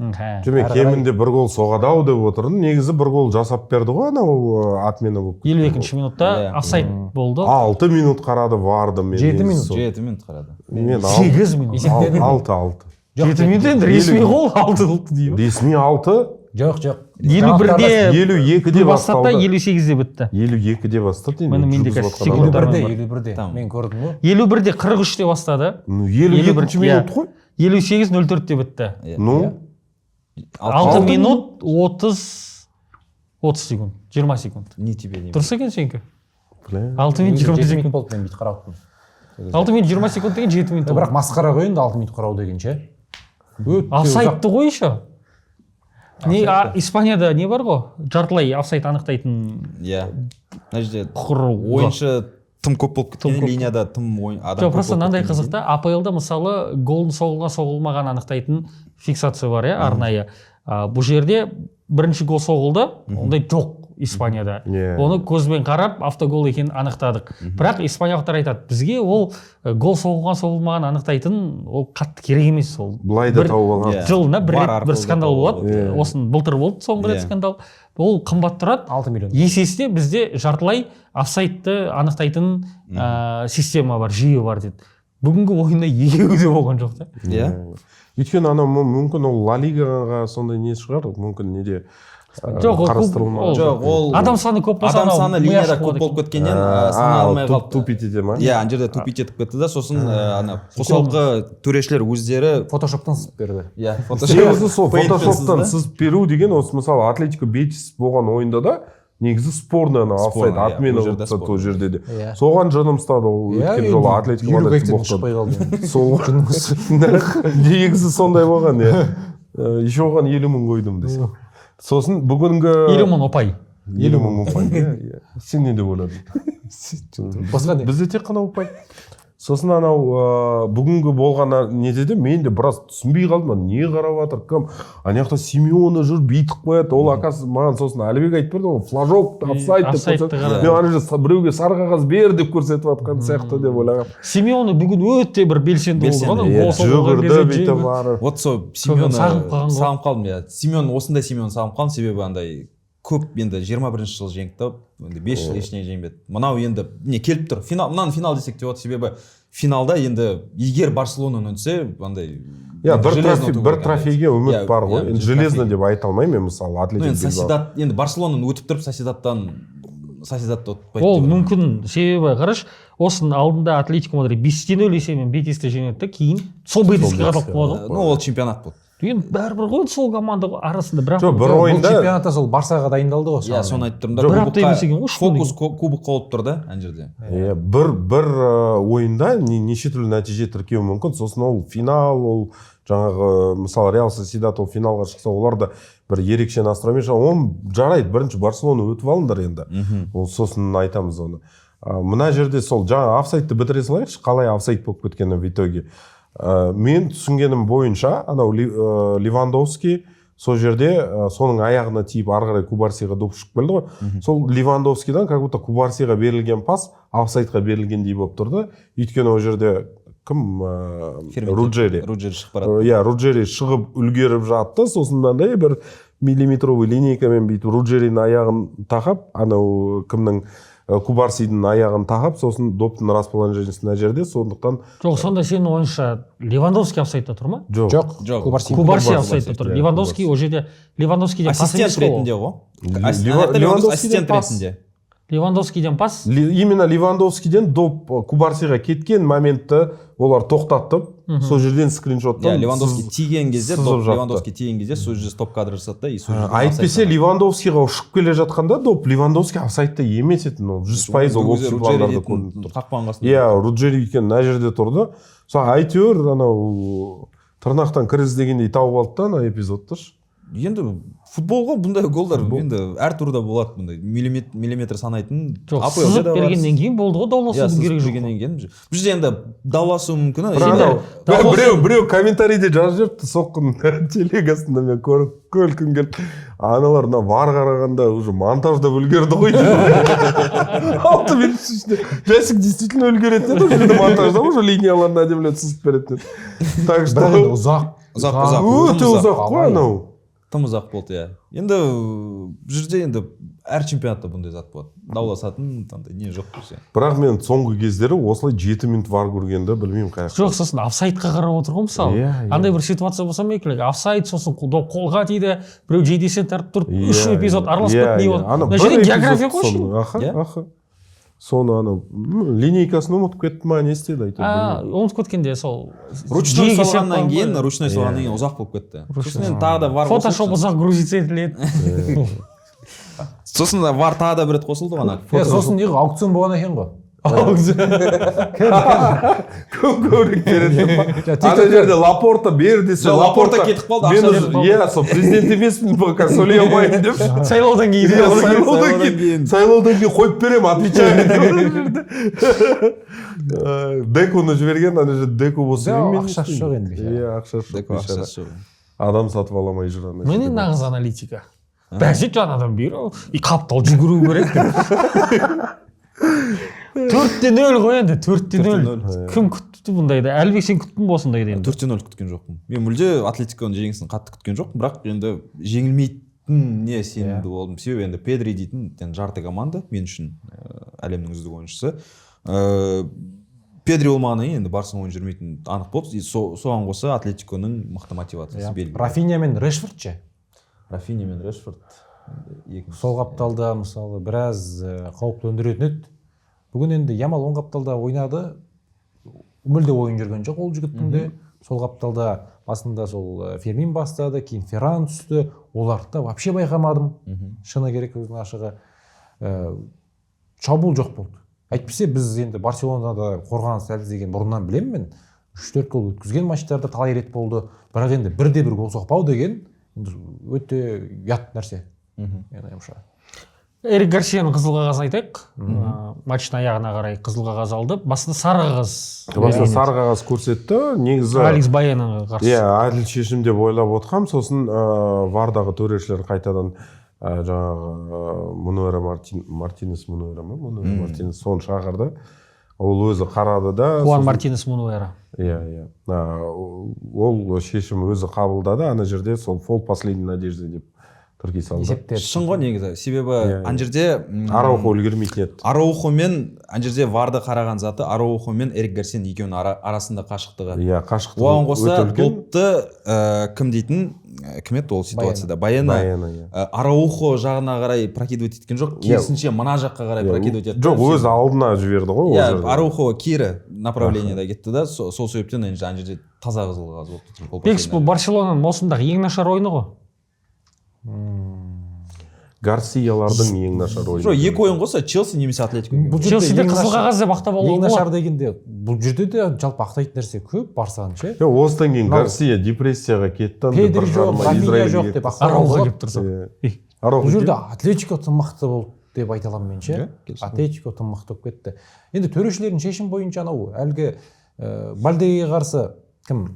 Жоқ, мен Әрі қарай- кемінде бір гол соғады ау деп отырдым. Негізі бір гол жасап берді ғой анау, отмена болып кеткен. 52-минутта офсайд болды. 6 минут қарады варды мен. 7 негізі минут. сол. 7 минут қарады. Мен 8 минут. Есептедің. Алты, алты. 7 минут енді ресми гол алты деймін. Ресми алты. Жоқ. 51-де 52-де бастады да, басталды. 58-де бітті. 52-де бастады енді. Міне, менде жүргізіп қазір жатқан секунд. адам. 51-де, Бар. 51-де. Там. Мен көрдім ғой. 51-де 43-те бастады. Ну, 52-минут қой. 58:04-те бітті. Иә. Ну. 6 минут 30 секунд, 20 секунд. Ни тебе не Дұрыс екен сенікі. Бля. 6 минут 7 20 минут секунд. болды, мен бүйтіп қарап отырмын. 6 минут 20 секунд деген 7 минут. Бірақ масқара ғой енді 6 минут қарау деген ше. Өте ұзақ. Офсайдты ғой еще. Не, а, Испанияда не бар ғой? Жартылай офсайд анықтайтын Иә, мына жерде құрылғы. ойыншы тым көп болып Тым кеткен, көп. линияда тым ойын адам Жоқ, көп просто болып мынандай кеткеннен. қызық та: АПЛ-да, мысалы, голдың соғылған, соғылмаған анықтайтын фиксация бар, иә, арнайы. А, бұл жерде бірінші гол соғылды, ондай жоқ Испанияда. Оны көзбен қарап, автогол екенін анықтадық. Бірақ испаниялықтар айтады: бізге ол гол соғылған, соғылмаған анықтайтын ол қатты керек емес ол. Былай да тауып алған. Жылына бір Бар рет арқылы бір да скандал тауып болады. алады. Иә. Осыны былтыр болды соңғы рет скандал. Ол қымбат тұрады. 6 миллион. Есесіне бізде жартылай офсайдты анықтайтын система бар, жүйе бар деді. Бүгінгі ойында екеуі де болған жоқ та. Өйткені анау мүмкін ол Ла Лигаға сондай не шығар, мүмкін неде Жоқ, ол қарастырылмаған. Жоқ, ол адам саны көп болса, адам анау саны ми линияда ашық көп болады болып екен. кеткеннен сана алмай қалыпты. Тупить ете ма? Иә, ана жерде тупить етіп кетті да, сосын ана қосалқы төрешілер өздері Фотошоптан сызып берді. Иә. Негізі сол Paint-пен фотошоптан сызды. сызып беру деген осы, мысалы, Атлетико Бетис болған ойында да негізі спорный ана офсайд, Спорный, иә, отмена ол жерде болып тастады ол спорный. жерде де. Соған жыным ұстады ол өткен жолы Атлетико 50 Мадридті гектардан боқтады. шықпай қалды енді. Сол негізі сондай болған, иә. Еще оған 50 000 қойдым десе. Сосын бүгінгі 50 000 ұпай. 50 000 ұпай, иә. Сен не деп ойладың? Басқа не? Бізде тек қана ұпай. Сосын анау бүгінгі болған неде де мен де біраз түсінбей қалдым, ана не қарап жатыр, кім, ана жақта Симеоне жүр, бүйтіп қояды. Ол, оказывается, маған сосын Әлібек айтып берді, ол флажок офсайд деп Офсайдты көрсетіп. қарады. Мен ана жерде біреуге сары қағаз бер деп көрсетіп жатқан сияқты деп ойлағанмын. Симеоне бүгін өте бір белсенді болды ғой. Белсенді, Анау Иә, гол соғылған жүгірді кезде бүйтіп жеңді. барып. Вот сол Симеоне Сағынып қалған ғой. Сағынып қалдым, иә. Симеон, осындай Симеон сағынып қалдым, себебі андай көп енді 21-жыл жеңді да, енді 5 жыл ештеңе жеңбеді. Мынау енді не келіп тұр, финал, мынаны финал десек те болады, себебі финалда енді егер Барселонаны ұтса, андай Иә, енді бір железно трофей, ұту бір керек. трофейге үміт бар ғой. Иә, Енді железно трофей. деп айта алмаймын мен, мысалы, Ну, Атлетик енді Билбао. Сосьедад, енді Барселонаны өтіп тұрып, Сосьедадты ұтпайды Ол деп ойлаймын. мүмкін, себебі қарашы, осының алдында Атлетико Мадрид 5-0 есебімен Бетисті жеңеді да, кейін сол Бетиске қадалып қалады ғой. Ну, ол чемпионат болды. Енді бәрібір ғой, сол команда ғой, арасында бірақ Жоқ, бір Бұл ойында чемпионатта сол Барсаға дайындалды ғой. Иә, соны айтып тұрмын да. Жоқ, бір апта Кубокқа- емес екен ғой, 3 күн. Фокус кубокқа болып тұр да ана жерде. Иә, бір ойында неше түрлі нәтиже тіркеуі мүмкін. Сосын ол финал, ол жаңағы, мысалы, Реал Сосьедад ол финалға шықса, олар да бір ерекше настроймен шығады. Оны жарайды, бірінші Барселона өтіп алыңдар енді. Ол сосын айтамыз оны. А, мына жерде сол жаңа офсайдты бітіре салайықшы, қалай офсайд болып кеткені в итоге. Мен түсінгенім бойынша, анау Левандовский сол жерде соның аяғына тиіп, ары қарай Кубарсиға доп ұшып келді ғой. Сол Левандовскийдан как будто Кубарсиға берілген пас офсайдқа берілгендей болып тұрды. Өйткені ол жерде кім, Фермин. Руджери. Руджери шығып барады. Иә, Руджери шығып үлгеріп жатты. Сосын мынандай бір миллиметровый линейкамен бүйтіп Руджеридің аяғын тақап, анау кімнің, Кубарсидің аяғын тақап, сосын доптың расположениесі мына жерде, сондықтан. Жоқ, сонда сенің ойыңша, Левандовский офсайдта тұр ма? Жоқ. Жоқ. Жоқ. Кубарси. Кубарси Кубарси, офсайдта тұр. иә, Левандовский ол жерде, Левандовскийден пас Ассистент емес қой ол. ретінде ғой. Левандовскийден Левандовский ассистент пас. ретінде. Левандовскийден пас. Именно Левандовскийден доп Кубарсиға кеткен моментті олар тоқтатып, сол жерден скриншоттан Иә, Левандовский тиген кезде сызып доп жатты. Левандовский тиген кезде сол жерде стоп кадр жасады да и сол жерде Әйтпесе офсайд. Левандовскийға ұшып келе жатқанда доп, Левандовский офсайдта емес еді, ол 100%, ол Ол кезде общий Руджери пландарда дейтін көрініп тұр. қақпаның қасында. Иә, Руджери өйткені мына жерде тұрды. Сол әйтеуір анау тырнақтан кір іздегендей тауып алды да ана эпизодты шы. Енді футбол ғой, бұндай голдар енді әр турда болады, бұндай миллиметр санайтын. Жоқ, АПЛ-де сызып да бар. бергеннен кейін болды ғой, Иә, дауласудың сызып керегі жоқ. бергеннен кейін бұл жерде енді дауласу мүмкін. Бірақ Енді анау біреу комментарийде жазып жіберіпті соққының телегасында, мен көріп күлкім келді. Аналар мына вар қарағанда уже монтаждап үлгерді ғой. 6 минут ішінде Жасик действительно үлгеретін еді ол жерде, монтаждап уже линияларын әдемілеп сызып беретін еді. Так что Бірақ енді ұзақ. Ұзақ, ұзақ. Өте ұзақ қой анау. Тым ұзақ болды, иә. Енді бұл жерде енді әр чемпионатта бұндай зат болады, дауласатын андай не жоқ бізде. Бірақ мен соңғы кездері осылай 7 минут вар көргенді білмеймін қай жақта. Жоқ, сосын офсайдқа қарап отыр ғой, мысалы. Иә, иә. Андай бір ситуация болса ма екен, офсайд, сосын доп қолға тиді, біреу жейдесін тартып тұрып, үш эпизод араласып кетті, не болды? Ана Мына бір жерде эпизод география ғой. соны, аха. Иә. Аха, соны анау линейкасын ұмытып кетті ма, не істеді әйтеуір, А, білмеймін. Ұмытып кеткенде сол Ручной жиегі салғаннан сияқты кейін ғой. Ручной салғаннан кейін ұзақ болып кетті. Ручной. Сосын енді тағы да вар Фотошоп қосылды. ұзақ грузиться етіледі. Сосын да вар тағы да бір рет қосылды ғой ана. Иә, сосын не, аукцион болған екен ғой. Кім көбірек береді деп па? Жоқ, Ана жерде Лапорта бер десе, Жоқ, Лапорта кетіп қалды, мен ақша уже кетіп қалды. Иә, сол президент емеспін пока, сөйлей алмаймын деп. Сайлаудан кейін. Иә, сайлаудан Сайлаудан кейін кейін. Сайлаудан кейін қойып беремін, отвечаю деп. Деконы жіберген ана жерде, Деко болса, Жоқ, мен не ақшасы істеймін? жоқ енді бейшара. Иә, ақшасы жоқ Деко бейшара. ақшасы жоқ. Адам сатып ала алмай жүр ана Міне, жерде. нағыз аналитика. Бәсе, жаңадан бері и қаптал жүгіру керек деп. 4-0 ғой енді, 4-0. 4-0. Кім күтті бұндайды? Әлібек, сен күттің бе осындайды енді? 4-0 күткен жоқпын мен мүлде. Атлетиконың жеңісін қатты күткен жоқпын, бірақ енді жеңілмейтініне сенімді болдым, себебі енді Педри дейтін енді жарты команда мен үшін, әлемнің үздік ойыншысы. Педри болмағаннан кейін енді Барсаның ойын жүрмейтіні анық болды. И соған қоса Атлетиконың мықты мотивациясы Иә. белгілі. Рафинья мен Решфорд ше? Рафинья мен Решфорд енді екіншісі. Сол қапталда, мысалы, біраз қауіп төндіретін еді. Бүгін енді Ямал оң қапталда ойнады, мүлде ойын жүрген жоқ ол жігіттің де. Сол қапталда басында сол Фермин бастады, кейін Ферран түсті. Оларды да вообще байқамадым, шыны керек, өзінің ашығы. Шабуыл жоқ болды. Әйтпесе біз енді Барселонада қорғаныс әлсіз деген бұрыннан білемін мен, 3-4 гол өткізген матчтарда талай рет болды, бірақ енді бірде бір гол соқпау деген енді өте ұят нәрсе менің ойымша. Эрик Гарсияның қызыл қағазын айтайық. Матчтың аяғына қарай қызыл қағаз алды, басында сары қағаз Басында берген сары қағаз көрсетті негізі. Алекс Баянаға қарсы. Иә, әділ шешім деп ойлап отқам. Сосын вардағы төрешілер қайтадан жаңағы Мунуэра Мартинес, Мунуэра ма, Мунуэра Мартинес, соны шақырды. Ол өзі қарады да. Хуан Мартинес Мунуэра. Иә, ол шешім өзі қабылдады. Ана жерде сол фол последней надежды деп тіркей салды. Есептеп. Шын ғой негізі, себебі Иә, иә. ана жерде Араухо үлгермейтін еді. Араухо мен ана жерде варды қараған заты Араухо мен Эрик Гарсияның екеуінің арасында қашықтығы. Иә, қашықтығы Оған қоса өте үлкен. допты кім дейтін, кім еді ол ситуацияда, Баяна. Баяна, иә. Араухо жағына қарай прокидывать еткен жоқ, керісінше мына жаққа қарай Иә, прокидывать етті. Жоқ, өз алдына жіберді ғой ол Иә, жерде. Араухо кері направлениеда кетті да, сол себептен енді ана жерде таза қызыл қағаз болып тұр. Бекс, бұл Барселонаның маусымдағы ең нашар ойыны ғой. Гарсиялардың ең нашар ойыны. Жоқ, екі ойын қоса Челси немесе Атлетико. Бұл жерде Челсиде ең қызыл қағаз деп ақтап алуға ең нашар болады. дегенде, бұл жерде де жалпы ақтайтын нәрсе көп Барсаның ше. Жоқ, осыдан кейін Гарсия депрессияға кетті андай, Педри бір жоқ, жарым ай Рафинья Израильге жоқ кетті. деп ақтауға Арауға болады. келіп тұрса. Иә. Араухо Бұл жерде келді. Атлетико тым мықты болды деп айта аламын мен ше. Иә, келісемін. Атлетико тым мықты болып кетті. Енді төрешілердің шешім бойынша анау әлгі Бальдеге қарсы кім,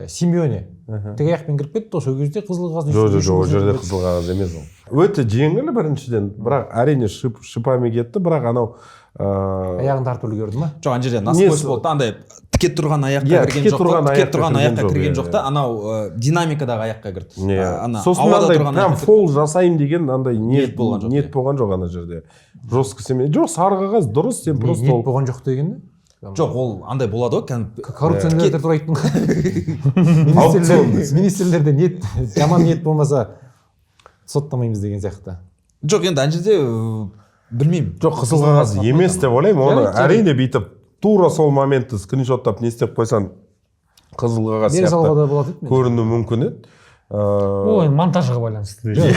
Симеоне тік аяқпен кіріп кетті ғой, сол кезде қызыл қағаз. Жоқ, ол жерде қызыл қағаз емес, ол өте жеңіл біріншіден, бірақ әрине шипами кетті, бірақ анау Аяғын тартып үлгерді ма? Жоқ, ана жерде насквозь Несі- болды да, андай тіке тұрған аяққа Иә, кірген тіке жоқ та, тұрған тіке аяққа тұрған кірген аяққа жоқ, кірген иә, жоқ та, анау динамикадағы аяққа кірді. Не, Ана сосын ауада андай тұрған прям аяққа. фол жасаймын деген андай Ниет болған жоқ, ниет иә. болған жоқ ана жерде, жестко семей жоқ, сары қағаз дұрыс, сен просто Ниет ол болған жоқ дегенде? Жоқ, ол андай болады ғой кәдімгі. Коррупционерлер туралы айттың ғой. Министрлерде ниет, жаман ниет болмаса, соттамаймыз деген сияқты. Жоқ, енді ана жерде білмеймін. Жоқ, қызыл қағаз емес деп ойлаймын оны. Жарайды, жарайды. Әрине, бүйтіп тура сол моментті скриншоттап не істеп қойсаң, қызыл қағаз Бере салуға сияқты да болады еді. көрінуі мүмкін еді. Ол енді монтажға байланысты. Жоқ,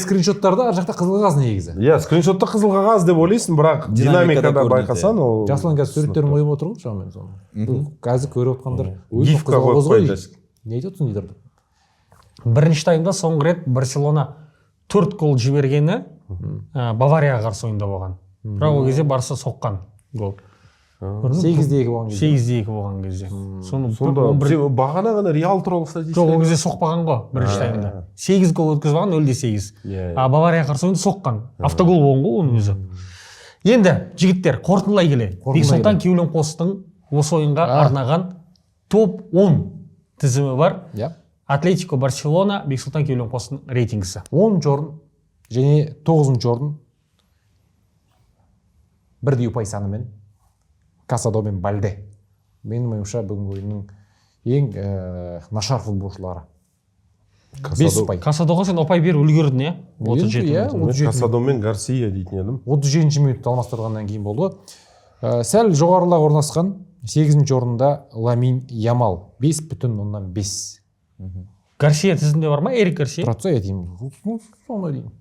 скриншоттарда ар жақта қызыл қағаз негізі. Иә, скриншотта қызыл қағаз деп ойлайсың, бірақ Динамикада динамикада көрінеді, байқасаң, ол Жасұлан қазір суреттерін қойып отыр ғой шамамен соны. Бұл қазір көріп отқандар: «Ой, Гифка қызыл қойып қағаз ғой қойды. дейді. Не айтып отырсың?» дейді. Бірінші таймда соңғы рет Барселона 4 гол жібергені Баварияға қарсы ойында болған. Бірақ ол кезде Барса соққан гол. 8-2 болған кезде. 8-2 болған кезде. Соны Сонда 11 сен бағана ғана Реал туралы статистика. Жоқ, ол кезде соқпаған ғой бірінші таймда. 8 гол өткізіп алған, 0-8. Иә, иә. А Баварияға қарсы ойында соққан. Автогол болған ғой оның өзі. Енді жігіттер, қорытындылай келе. Қорытындылай Бексұлтан Кеуленқостың осы ойынға арнаған топ 10 тізімі бар. Иә. Атлетико Барселона, Бексұлтан Кеуленқостың рейтингісі. 10 орын және 9 орын бірдей ұпай санымен Касадо мен Бальде. Менің ойымша, бүгінгі ойынның ең нашар футболшылары. 5 ұпай. Касадоға сен ұпай беріп үлгердің, иә? 37 Иә, минут. Мен 37 Касадо мен Гарсия дейтін едім. 37 минутта алмастырғаннан кейін болды. Сәл жоғарылақ орналасқан 8 орында Ламин Ямал 5,5. Гарсия тізімде бар ма? Эрик Гарсия? Тұра тұрса, деймін. Ну, соны деймін.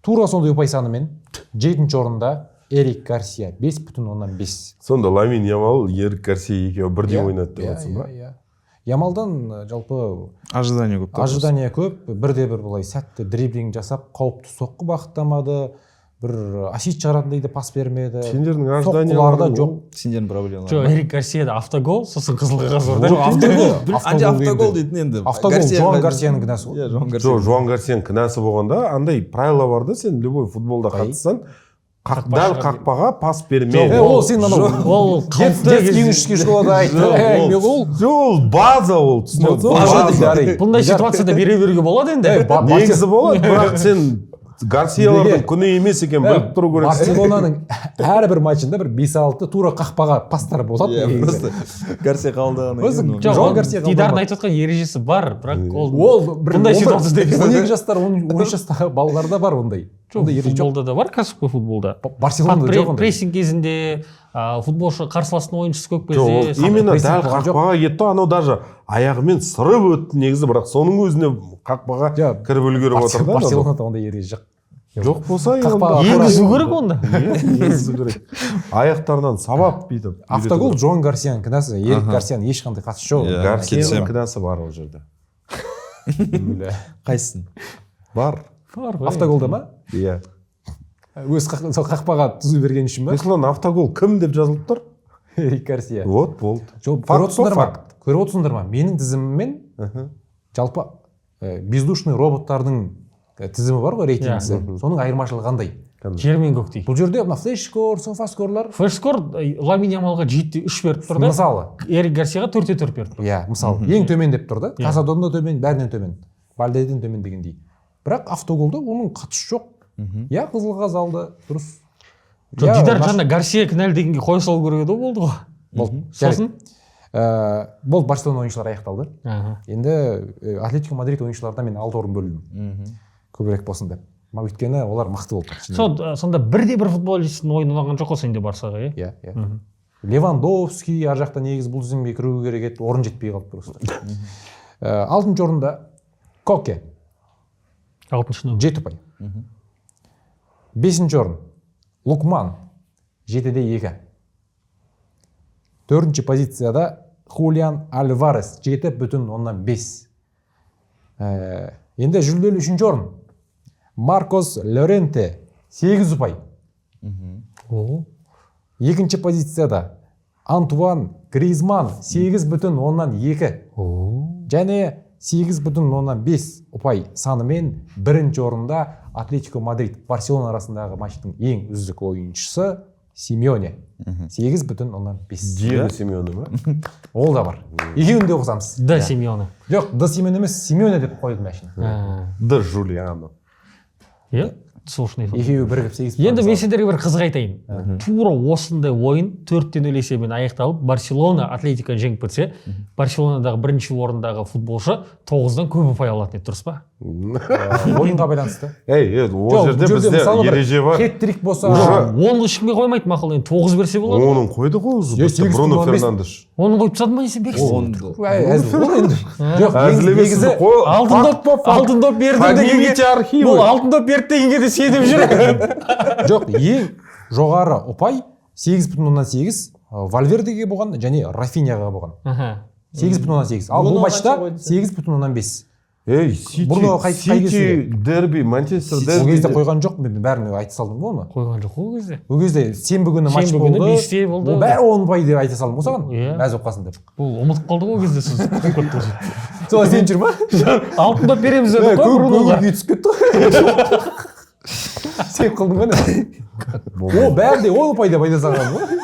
Тура сондай ұпай санымен 7 орында Эрик Гарсия 5,5. Сонда Ламин Ямал, Эрик Гарсия екеуі бірдей ойнады деп жатсың ба? Иә. Ямалдан жалпы Ожидание көп та. Ожидание көп, бірде бір былай сәтті дриблинг жасап, қауіпті соққы бағыттамады, бір ассист шығаратындай да пас бермеді. Сендердің Соққылары да ожиданияларың жоқ. Сендердің проблемаларың. Жоқ, Эрик Гарсияда автогол, сосын қызыл қағаз бар да. Жоқ, автогол. Автогол Автогол енді. дейтін енді. Автогол Жоан Гарсияның кінәсі ғой. Иә, Жоан Гарсия. Жоқ, Жоан Гарсияның кінәсі болғанда, андай правила бар да, сен любой футболда қатыссаң, Қақпашыға дәл қақпаға пас берме. Ол сен анау Ол қалыпты детский юношеский школада айтты. Әңгіме ғой ол. Жоқ, ол база ол, түсініп отырсың ба? База База. дейді. Бұндай ситуацияда бере беруге болады енді. Негізі болады, бірақ сен Гарсиялардың Неге? күні емес екен біліп тұру керексің. Барселонаның әрбір матчында бір 5-6 тура қақпаға пастар болады Иә, негізі. просто Гарсия қабылдағаннан Просто кейін. Жоқ, Жоан ол Гарсия Дидардың қабылдамады. айтып отқан ережесі бар, бірақ ол Ол бір бұндай ситуацияда емес. 12 жастар, 13 жастағы балаларда бар ондай. Жоқ, Ондай ереже жоқ. футболда да бар, кәсіпқой футболда. Барселонада жоқ ондай. Прессинг кезінде футболшы қарсыластың ойыншысы көп Жоқ, ол кезде именно прессинг дәл болған жоқ. қақпаға кетті, анау даже аяғымен сырып өтті негізі, бірақ соның өзіне қақпаға Жоқ, кіріп үлгеріп отыр да. анау. Барселонада ондай ереже жоқ. Жоқ болса Қақпаға енді енгізу керек онда. Иә, енгізу керек. Аяқтарынан сабап бүйтіп. Автогол Жоан Гарсияның кінәсі, Эрик Гарсияның ешқандай қатысы жоқ. Иә. Гарсияның Келісемін. кінәсі бар ол жерде. Бля. Қайсысын? Бар. Бар ғой. Автоголда ма? Иә. Өз сол қақпаға түзу берген үшін ба? Бексұлтан, автогол кім деп жазылып тұр? Эрик Гарсия. Вот, болды. Жоқ, Факт көріп қой, отырсыңдар ма? факт. Көріп отырсыңдар ма? Менің тізіміммен жалпы бездушный роботтардың тізімі бар ғой, рейтингісі. Соның айырмашылығы қандай? Жер мен көктей. Бұл жерде мына флеш-скор, софаскорлар Флеш-скор Ламин Ямалға 7-3 беріп тұр да. Мысалы, Эрик Гарсияға 4-4 беріп тұр. иә, мысалы, ең төмен деп тұр да. Иә. Касадодан да төмен, бәрінен төмен. Бальдеден төмен дегендей. Бірақ автоголда оның қатысы жоқ. Иә, қызыл қағаз алды, дұрыс. Жоқ, Иә, Дидар жаңа Гарсия кінәлі дегенге қоя салу керек еді ғой, болды ғой. Болды. Сосын? Болды, Барселона ойыншылары аяқталды. Аха. Енді Атлетико Мадрид ойыншыларына мен 6 орын бөлдім. Көбірек болсын деп. Өйткені олар мықты болды. Сонда бірде бір футболисттің ойыны ұнаған жоқ қой сенде Барсаға, иә? Иә, иә. Левандовский ар жақта негізі бұл тізімге кіру керек еді, орын жетпей қалды просто. Алтыншы орында Коке, Алтыншы нөмір. 7 ұпай. Бесінші орын Лукман, 7-2. Төртінші позицияда Хулиан Альварес, 7,5. Енді жүлделі үшінші орын Маркос Лоренте, 8 ұпай. О. Екінші позицияда Антуан Гризман, 8,2. О. Және 8,5 ұпай санымен бірінші орында Атлетико Мадрид Барселона арасындағы матчтың ең үздік ойыншысы Симеоне. 8,5. Диего Симеоне ма? Ол да бар. Екеуін де қосамыз. Д Симеоне. Жоқ, Д Симеоне емес, Симеоне деп қойдым әшейін. Д Жулиано. Иә, сол үшін айтып отырмын. Екеуі бірігіп 8. Енді мен сендерге бір қызық айтайын. Тура осындай ойын 4-0 есебімен аяқталып, Барселона Атлетиканы жеңіп кетсе, Барселонадағы бірінші орындағы футболшы 9-дан көп ұпай алатын еді, дұрыс па? Ойынға байланысты. Ей, ей, ол Жоқ, жерде бұл бізде мысалы бір ереже бар. Хет-трик болса, Уже- Оны ешкімге қоймайды, мақұл, енді 9 берсе болады. Оның қойды ғой уже. Е, бітті. Бруно 8,5. Фернандеш. Оны қойып тастады ма десем, Бекс? Әй, әзіл, ол енді. Жоқ, Әзіл емес, негізі қой- Алтын факт доп, па, факт. алтын доп бердім Поднимите дегенге. архивы. Бұл алтын доп берді дегенге де сеніп жүр. Жоқ, ең жоғары ұпай 8,8 Вальвердеге болған және Рафиняға болған. Аха. 8,8. Ал бұл Бруно матчта қанша қойды сен? 8,5. Ей, Сити, Бұрын қай Сити кезінде? дерби, Манчестер Ол дерби. кезде қойған жоқ, мен бәріне айта салдым ғой оны. Қойған жоқ ол кезде. Ол кезде сенбі күні матч Сенбі күні болды. 5-те болды. Ол бәрі 10 ұпай деп айта салдым ғой саған. Иә. Мәз болып қалсын деп. Бұл ұмытып қалды ғой ол кезде сіз. Солай сен жүр ма? Алтын доп береміз дедік қой Көңіл Бруноға. күй түсіп кетті ғой. Сен қылдың ғой не? О, бәрі де 10 ұпай деп айта салған ғой.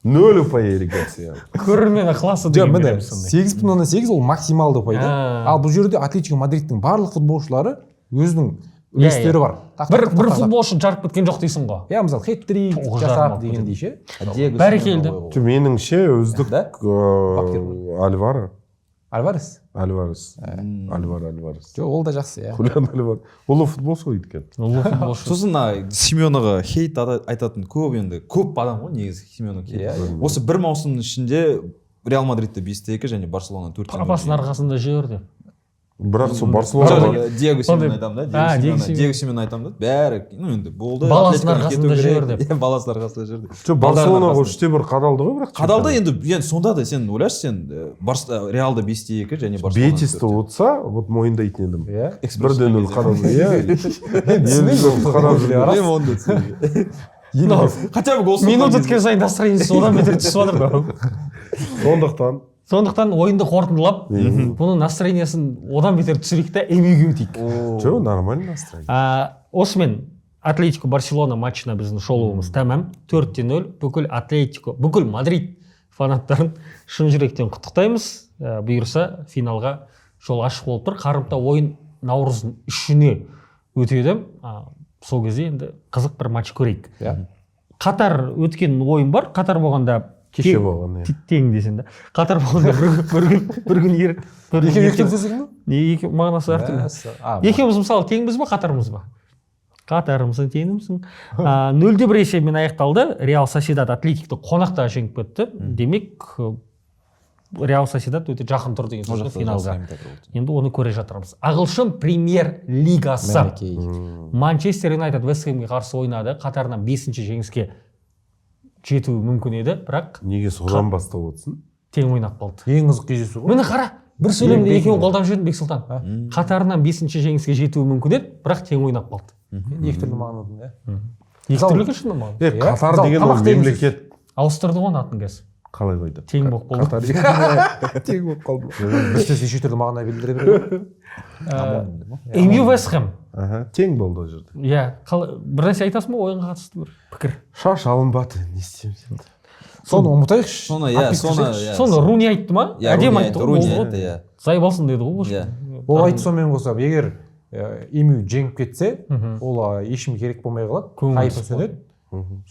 0 ұпай ирригация. Көрермен ықыласы Жоқ, деген міне, береміз сондай. 8,8 ол максималды ұпай да. А. Ал бұл жерде Атлетико Мадридтің барлық футболшылары өзінің Иә, үлестері иә. бар. Так, Бір так, так, бір так, так. футболшы жарып кеткен жоқ дейсің ғой. Иә, мысалы, хет-трик Тоғыз жарым жасап алып дегендей ше. Диего Бәрекелді. Симеоне ғой. Жоқ, меніңше үздік Да? Бапкер. Альваро. Альварес? Альварес. Альваро Альварес. Жоқ, ол да жақсы, иә. Хулиан Альварес. Ұлы футболшы ғой өйткені. Ұлы футболшы. Сосын мына Симеонеға хейт айтатын көп, енді көп адам ғой негізі Симеоне хейт. Иә, иә. Осы бір маусымның ішінде Реал Мадридті 5-2 және Барселона 4-0. Папасының арқасында жүр деп. Бірақ сол Барселона Жоқ, Диего Симеоне Сондай- айтамын да. А, Диего Диего Симеоне, Симеоне. Диего Симеоне айтамын да. Бәрі, ну енді болды. Баласының Атлетикоға кету арқасында керек. жүр деп. Иә, баласының арқасында жүр деп. Жоқ, Балдарының Барселонаға арқасында. 3-1 қадалды ғой бірақ. Қадалды енді, енді сонда да сен ойлашы, сен Реалды 5-2 және Барселона Бетисті ұтса, вот мойындайтын едім. Иә. 1-0 қадалды. Иә. Түсінбеймін. Қадалды. Білмеймін оны да түсінбеймін. Хотя бы гол соққан Минут кезде. өткен сайын настроениесі одан бетер түсіп жатыр да. Сондықтан Сондықтан ойынды қорытындылап, бұның настроениесін одан бетер түсірейік та МЮ-ге өтейік. Жоқ, нормально настроение. Осымен Атлетико Барселона матчына біздің шолуымыз тәмам. 4-0 бүкіл Атлетико, бүкіл Мадрид фанаттарын шын жүректен құттықтаймыз. Бұйырса финалға жол ашық болып тұр. Қарымта ойын наурыздың 3-іне өтеді. Сол кезде енді қызық бір матч көрейік. Иә. Қатар өткен ойын бар. Қатар болғанда Кеше болған, иә. Тең десең да. Қатар болғанда бір күн ер, бір күн Екеуі екі ертең. түрлі сөз екен ба? Не, екі мағынасы әртүрлі. Мәссаған. А, Екеуміз мысалы теңбіз ба, қатармыз ба? Қатармысың, теңімсің. 0-1 есебімен аяқталды. Реал Сосьедад Атлетикті қонақта жеңіп кетті. Демек, Реал Сосьедад өте жақын тұр деген Ол сөз ғой жақта жақсы финалға. комментатор болды. Енді оны көре жатырмыз. Ағылшын премьер лигасы. Мінекей. Манчестер Юнайтед Вест Хэмге қарсы ойнады. Қатарынан 5-ші жеңіске жетуі мүмкін еді, бірақ Неге содан бастап отырсың? тең ойнап қалды. Ең қызық кездесу ғой. Міне қара, бір сөйлемде Ең екеуін бекінді. қолдап жібердім, Бексұлтан. Қатарынан 5-ші жеңіске жетуі мүмкін еді, бірақ тең ойнап қалды. Енді екі түрлі мағынада, иә. Екі Мысалы- түрлі екен шынында маған. Е, Иә. Қатар Мысалы, деген ол тамақ деген сөз. мемлекет. Ауыстырды ғой оның атын қазір. Қалай қойды? Тең болып қалды. Қатар тең болып қалды. Бір сөз неше түрлі мағына білдіре береді ғой. МЮ Вест Хэм. Аха, тең болды ол жерде. Иә, бір нәрсе айтасың ба ойынға қатысты бір пікір? Шаш алынбады, не істейміз енді. Соны ұмытайықшы. Соны, иә, Отписка соны, жасайықшы. иә. Соны Руни айтты ма? Иә, Әдемі Руни айтты айтты, ғой, Руни болды ғой. айтты, иә. Зайбалсын деді ғой. Иә. Ол айтты сонымен қоса, егер МЮ жеңіп кетсе, ол ешкімге керек болмай қалады, Көңіл хайпы түсіп сөнеді.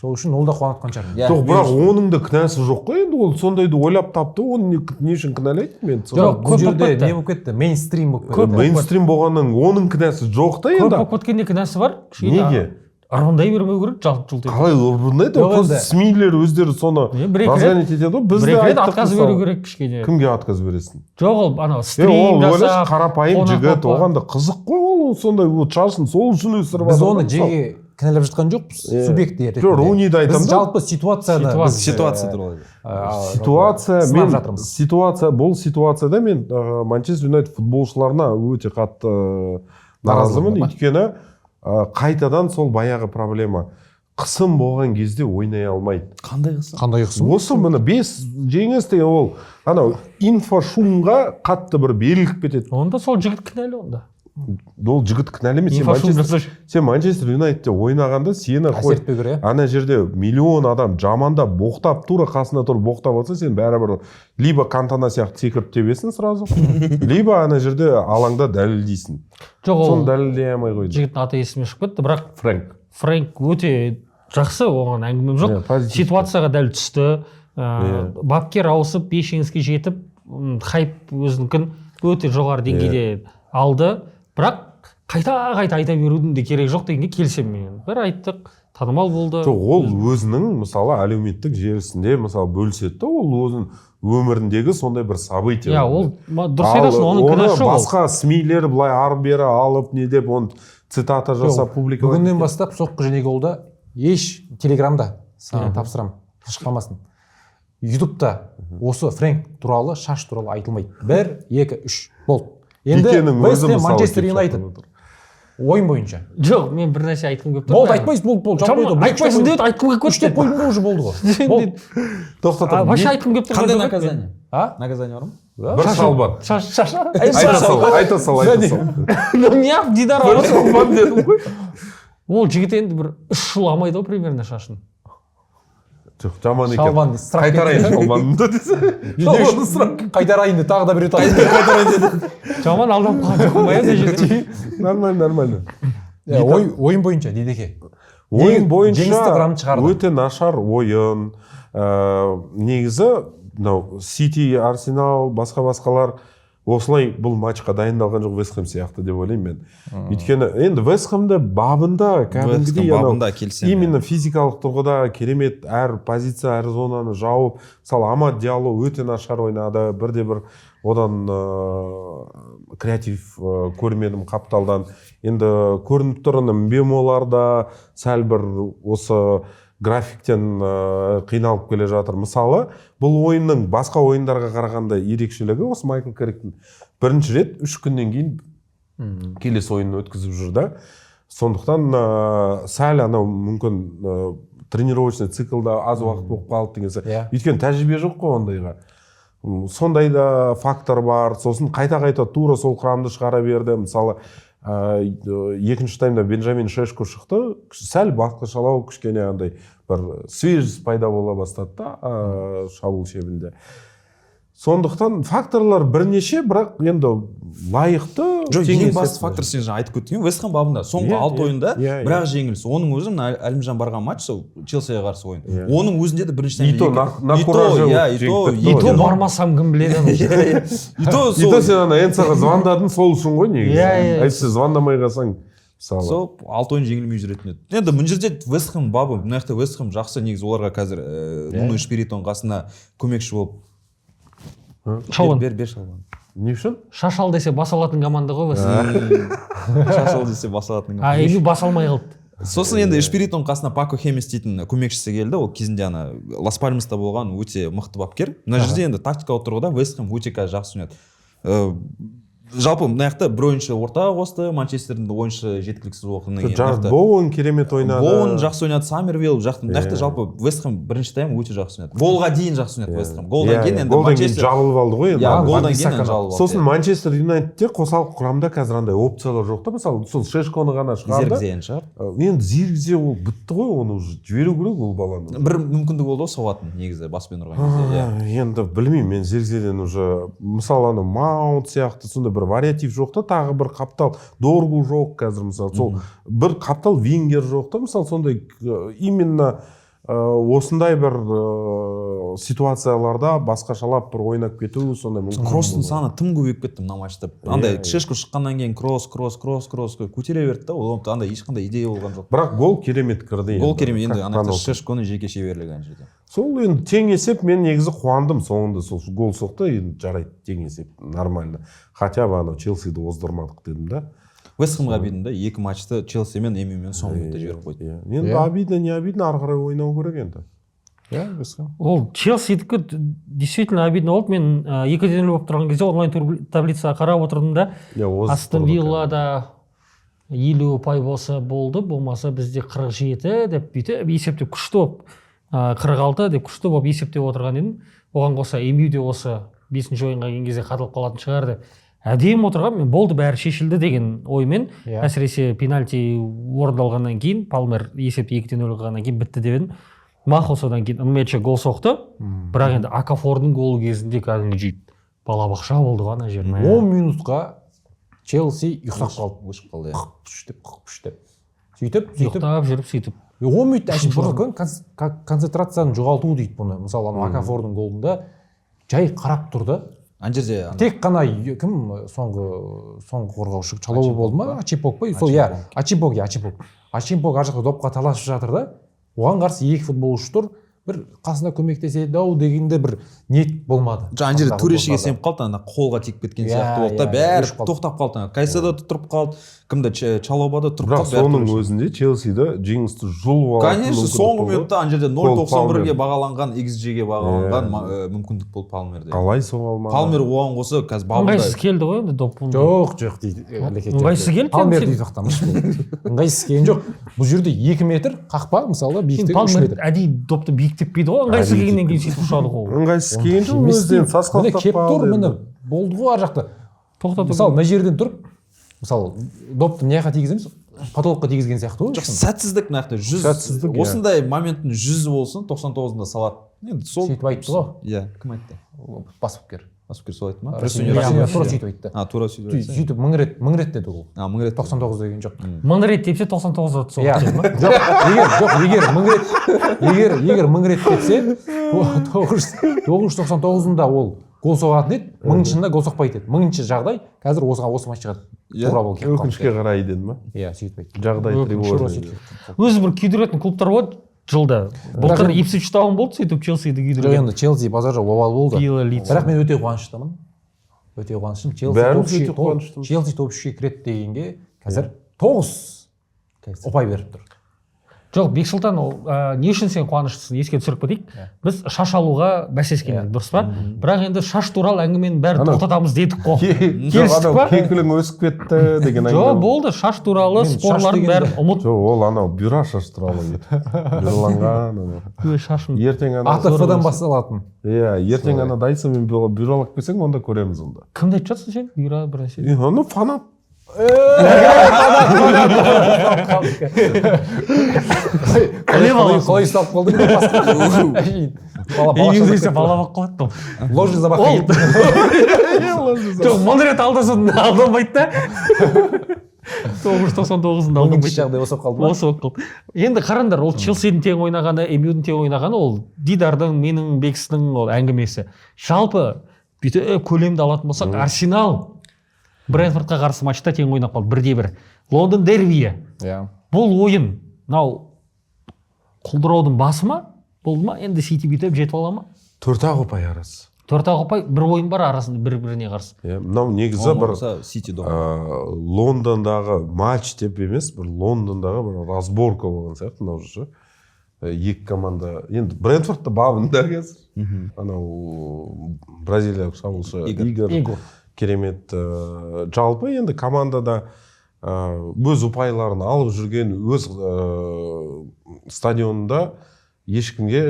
Сол үшін ол да қуанытқан шығар. Иә, Жоқ, бірақ оның да кінәсі жоқ қой енді, ол сондайды ойлап тапты, оны не үшін кінәлайды мен? Жоқ, Жоқ, бұл көп болып жерде кетті. не болып кетті? Мейнстрим болып Көп кетті. Мейнстрим болғаннан оның кінәсі жоқ та Көп енді. болып кеткенде кінәсі бар. Кішкене Неге? Ырбыңдай бермеу керек, жалт жұлт етіп. Қалай ырбыңдайды? Жоқ, Просто енді. СМИ-лер өздері соны Не, бір екі рет- разгонять етеді ғой. Біз бір де екі рет айттық отказ мысалы. беру керек кішкене. Кімге отказ бересің? Жоқ, ол анау Е, стрим ол ойлашы, жасап, қарапайым қонақ жігіт, болып оған да қызық қой ол, сондай ол шашын сол үшін өсіріп Біз жатыр оны ғой, мысалы. жеке кінәлап жатқан жоқпыз, Иә. субъект ретінде. Жоқ, Руниді айтамын Біз да. жалпы ситуацияны Ситуация. біз, Ситуация туралы. Ситуация сынап мен жатырмыз. ситуация бұл ситуацияда мен Манчестер Юнайтед футболшыларына өте қатты наразымын, Наразылығың ба? өйткені қайтадан сол баяғы проблема, қысым болған кезде ойнай алмайды. Қандай қысым? Қандай қысым? Осы міне 5 жеңіс деген ол анау инфошумға қатты бір беріліп кетеді. Онда сол жігіт кінәлі онда. Ол жігіт кінәлі емес, сен Инфошум Манчестер, жасаушы. сен Манчестер Юнайтедте ойнағанда сені Әсер хоть етпеу керек, иә. ана жерде миллион адам жамандап, боқтап, тура қасында тұрып боқтап отырса, сен бәрібір либо Кантана сияқты секіріп тебесің сразу, либо ана жерде алаңда дәлелдейсің. Жоқ, ол Соны дәлелдей алмай қойды. жігіттің аты есіме шығып кетті, бірақ Фрэнк. Фрэнк өте жақсы, оған әңгімем жоқ. Иә, позитивті. Ситуацияға дәл түсті. Иә. Бапкер ауысып 5 жеңіске жетіп, хайп өзінікін өте жоғары деңгейде алды. Бірақ қайта-қайта айта берудің де керегі жоқ дегенге келісемін мен. Бір айттық, танымал болды. Жоқ, ол өзінің мысалы әлеуметтік желісінде мысалы бөліседі да, ол өзінің өміріндегі сондай бір событие. Иә, ол дұрыс Ал айтасың, оның оны кінәсі жоқ. Ол. басқа СМИ-лер былай ары бері алып, не деп оны цитата жасап публикалап. Бүгіннен бастап соққы және голда еш телеграмда саған тапсырамын, тыныш қалмасын. Ютубта осы Фрэнк туралы, шаш туралы айтылмайды. 1, 2, 3 болды. Енді Пикенің Вест өзі Хэм, мысалы Манчестер келіп Юнайтед шапқан отыр. ойын бойынша. Жоқ, мен бір нәрсе айтқым келіп тұр. Болды, айтпайсыз, болды, болды. Жаман, Жалпы қойды. айтпайсың деп айтқым келіп Үш деп кетті. қойдың ғой, уже болды ғой. Болды. Тоқтат. А, вообще айтқым келіп тұр. Қандай наказание? А? Наказание бар ма? Бір шалбар. Шаш, шаш. Айта сал, айта сал, айта сал. Ну, неғып Дидар Бір алып? шалбар дедім ғой. Ол жігіт енді бір 3 жыл алмайды ғой примерно шашын. Жоқ, жаман екен. Шалбан ысырап Қайтарайын кетті. шалбанымды десе. Шалбанды ысырап. Қайтарайын деп тағы да бір рет айтты. Жаман алданып қалған жоқпын ба ана жерде? Нормально, нормально. Иә, ойын бойынша, Дидеке. Ойын бойынша Жеңісті құрамды шығарды. Өте нашар ойын. Негізі мынау Сити, Арсенал, басқа басқалар осылай бұл матчқа дайындалған жоқ Вест Хэм сияқты деп ойлаймын мен. Өйткені енді Вест Хэмді бабында кәдімгідей анау бабында, келісемін. Именно физикалық тұрғыда керемет, әр позиция, әр зонаны жауып. Мысалы, Амад Диалло өте нашар ойнады, бірде бір одан креатив көрмедім қапталдан. Енді көрініп тұр, ана Мбемолар да сәл бір осы графиктен қиналып келе жатыр. Мысалы, бұл ойынның басқа ойындарға қарағанда ерекшелігі осы: Майкл Керриктің бірінші рет 3 күннен кейін келесі ойынын өткізіп жүр да. Сондықтан сәл анау мүмкін тренировочный циклда аз уақыт болып қалды деген сияқты. Өйткені тәжірибе жоқ қой ондайға. Сондай да фактор бар. Сосын қайта қайта тура сол құрамды шығара берді. Мысалы, екінші таймда Бенджамин Шешко шықты, сәл басқашалау, кішкене андай бір свежесть пайда бола бастады да шабуыл шебінде. Сондықтан факторлар бірнеше, бірақ енді лайықты Жоқ, тең ең есеп. Басты фактор, сен жаңа айтып кеттің, Вест Хэм бабында соңғы 6 ойында бір ақ жеңіліс. Оның өзі мына Әлімжан барған матч, сол Челсиге қарсы ойын. Оның өзінде де бірінші И то таймда на и то, кураже иә, и то жеңіп И кетті то ғой. бармасам, кім біледі аны. Иә, и то И то сол сен ана Энсаға звондадың сол үшін ғой негізі. Иә, иә. Әйтпесе звондамай қалсаң, мысалы. Сол 6 ойын жеңілмей жүретін еді. Енді мына жерде Вест Хэм бабы, мына жақта Вест Хэм жақсы негізі. Оларға қазір Нуно Эшпиритоның қасына көмекші болып Шалбан. Бер, бер шалбан. Не үшін? Шаш ал десе, бас алатын команда ғой Вест Хэм. Шаш ал десе, бас алатын. А или бас алмай қалды. Сосын енді Эшпиритоның қасына Пако Хемес дейтін көмекшісі келді. Ол кезінде ана Лас Пальмаста болған өте мықты бапкер. Мына жерде енді тактикалық тұрғыда Вест Хэм өте қазір жақсы ойнады. Жалпы мына жақта бір ойыншы ортаға қосты, Манчестердің де ойыншы жеткіліксіз болғаннан кейін. Джаред Боуэн керемет ойнады. Боуэн жақсы ойнады, Саммервилл жақсы. Мына жақта жалпы Вест Хэм бірінші тайм өте жақсы ойнады, голға дейін жақсы ойнады Вест Хэм. Голдан кейін енді Голдан кейін Манчестер жабылып алды ғой енді. Иә, голдан кейін Ван-Бисаканы. енді жабылып алды. Сосын Манчестер Юнайтедте қосалқы құрамда қазір андай опциялар жоқ та. Мысалы, сол Шешконы ғана шығарды. Зиркзені шығар. Енді Зиркзе ол бітті ғой, оны уже жіберу керек ол баланы. Бір мүмкіндік болды ғой соғатын негізі, баспен ұрған кезде, иә. Енді білмеймін мен Зиркзеден уже. Мысалы, анау Маунт сияқты сондай бір вариатив жоқ та, тағы бір қаптал Доргу жоқ қазір, мысалы, сол бір қаптал вингер жоқ та. Мысалы, сондай именно осындай бір ситуацияларда басқашалап бір ойнап кету сондай мүмкін. Кросстың саны тым көбейіп кетті мына матчта андай. Иә, иә. Шешко шыққаннан кейін кросс, кросс, кросс, кросс көтере берді да. Ол андай ешқандай идея болған жоқ. Бірақ гол керемет кірді Гол енді. керемет енді. Как Ана жақта панелки. Шешконың жеке шеберлігі ана жерде. Сол енді тең есеп, мен негізі қуандым соңында, сол гол соқты, енді жарайды, тең есеп нормально, хотя бы анау Челсиді оздырмадық дедім да. Вест Хэмға обидно да, екі матчты Челси мен МЮ-мен соңғы минутта жіберіп қойды. Иә. Енді обидно, не обидно, ары қарай ойнау керек енді. Иә, Вест Хэм. Ол Челсидікі действительно обидно болды. Мен 2-0 болып тұрған кезде онлайн таблицаға қарап отырдым да. Иә, озып Астон тұрды. Виллада 50 ұпай болса болды, болмаса бізде 47 деп бүйтіп есептеп, күшті болып, 46 деп күшті болып есептеп отырған едім. Оған қоса МЮ де осы бесінші ойынға келген кезде қатылып қалатын шығар деп әдемі отырған мен, болды, бәрі шешілді деген оймен. Әсіресе пенальти орындалғаннан кейін, Палмер есепті 2-0 қылғаннан кейін бітті деп едім. Мақұл, содан кейін Нмече гол соқты, бірақ енді Акафордың голы кезінде кәдімгідей балабақша болды ғой ана жер. 10 минутқа Челси ұйықтап қалды. Өшіп қалды, иә. Қық пүш деп, қық пүш деп, сөйтіп, сөйтіп. Ұйықтап жүріп, сөйтіп. 10 минут әшейін бір үлкен концентрацияны жоғалту дейді бұны. Мысалы, анау Акафордың голында жай қарап тұрды. Ана жерде Тек қана кім, соңғы қорғаушы Чалоба болды ма, Ачимпонг па сол, иә, Ачимпонг, иә, Ачимпонг. Ачимпонг ар жақта допқа таласып жатыр да, оған қарсы екі футболшы тұр. бір қасында көмектеседі ау дегенде бір ниет болмады. Ана жерде төрешіге Қасындағы сеніп қалды, ана қолға тиіп кеткен Иә, сияқты болды да, иә, бәрі өшіп қалды. тоқтап қалды. Ана Кайседо да тұрып қалды, кімді Чалоба да тұрып Бірақ қалды, бәрі соның төреші. өзінде Челсиді жеңісті жұлып алатын Конечно, мүмкіндік соңғы болды. минутта ана жерде Кол 0.91-ге Палмер. бағаланған, XG-ге бағаланған Иә. Мүмкіндік болды Палмерде. Қалай соға алмады? Палмер оған қоса қазір бабында. Ыңғайсыз келді ғой енді доп. Жоқ, жоқ дейді. Әлеке, Ыңғайсыз келді Палмер енді. дейді, тоқтамашы. Ыңғайсыз келген жоқ. Бұл жерде 2 метр қақпа, мысалы, Енді биіктігі 3 Палмер метр. әдейі допты биіктетпейді ғой, ыңғайсыз Әдейі келгеннен кейін сөйтіп ұшады ғой ол. Ыңғайсыз келген жоқ, Емес өзінен деймін. Міне сасқалақтап келіп тұр, қалды міне енді. болды ғой ар жақта. Тоқтату. Мысалы, мына жерден тұрып, мысалы, допты мына жаққа тигіземіз, потолокқа тигізген сияқты ғой. Жоқ, сәтсіздік мына жақта 100 Сәтсіздік, иә. Осындай моменттің 100 болсын, 99-ында салады. Енді сол Сөйтіп айтты ғой. Иә, кім айтты? Бас бапкер. Бас бапкер солай айтты ма? Росиньо Иә, тура сөйтіп айтты. А, тура сөйтіп айтса. Сөйтіп мың рет, мың рет деді ол. А, мың рет. 99 деген жоқ. 1000 рет тепсе 99 соғады Иә. деді ма? Жоқ, егер мың рет, егер мың рет тепсе, 999-ында ол гол соғатын еді, мыңыншында гол соқпайтын еді. Мыңыншы жағдай қазір осыған осы матчқа Иә. тура болып келіп қалды. Өкінішке қарай деді ма? Иә, сөйтіп айтты. Жағдай Тура тревожный. сөйтіп айтты. Өзі бір күйдіретін клубтар болады жылда. Былтыр Ипсвич Таун болды сөйтіп Челсиді Жоқ, күйдірген. енді Челси базар жоқ, обал болды. Вилла, Лидс. Бірақ мен өте қуаныштымын. Өте қуаныштымын. Челси Бәріміз топ үшке- өте қуаныштымыз. Челси топ 3-ке кіреді дегенге қазір 9 ұпай беріп тұр. Жоқ, Бексұлтан, ол не үшін сен қуаныштысың, еске түсіріп кетейік. Біз шаш алуға бәстескен едік, дұрыс па? Бірақ енді шаш туралы әңгіменің бәрін Анау- тоқтатамыз дедік қой. Жоқ, Келістік анау па? кекілің өсіп кетті деген Жоқ, әңгіме. болды, шаш туралы Мен шаш спорлардың дегенде- бәрін ұмыт. Жоқ, ол анау бұйра шаш туралы кетті. Бұйраланған анау. Өй, шашым. Ертең ана АТФ-дан басталатын. Иә, ертең ана Дайсонмен бұйралап келсең, онда көреміз онда. Кімді айтып жатсың сен? Бұйра бір нәрсе. Е, анау фанат. Іліп аласың. Қалай ұсталып қалдың деп басқа. Бала бала Егер шаға десе бала болып қалады ол. Ложный замахқа Ол кетті. жоқ, мың рет алдаса алданбайды да. 999-ында Мыңыншы алданбайды. жағдай осы болып қалды ма? Осы болып қалды. Енді қараңдар, ол Челсидің тең ойнағаны, МЮ-дің тең ойнағаны, ол Дидардың, менің Бекстің ол әңгімесі. Жалпы бүйтіп көлемді алатын болсақ, Арсенал Брентфордқа қарсы матчта тең ойнап қалды, 1-1. Лондон дербиі. Иә. Бұл ойын мынау құлдыраудың басы ма? Болды ма? Енді Сити бүйтіп жетіп ала ма? Төрт-ақ ұпай арасы. Төрт-ақ ұпай, бір ойын бар арасында бір-біріне қарсы. Иә, мынау негізі бір Сити дома. Лондондағы матч деп емес, бір Лондондағы бір разборка болған сияқты мынау уже. Екі команда енді Брентфорд та бабында қазір. Анау бразилиялық шабуылшы Игор. Игор Игор. керемет. Жалпы енді командада өз ұпайларын алып жүрген өз стадионында ешкімге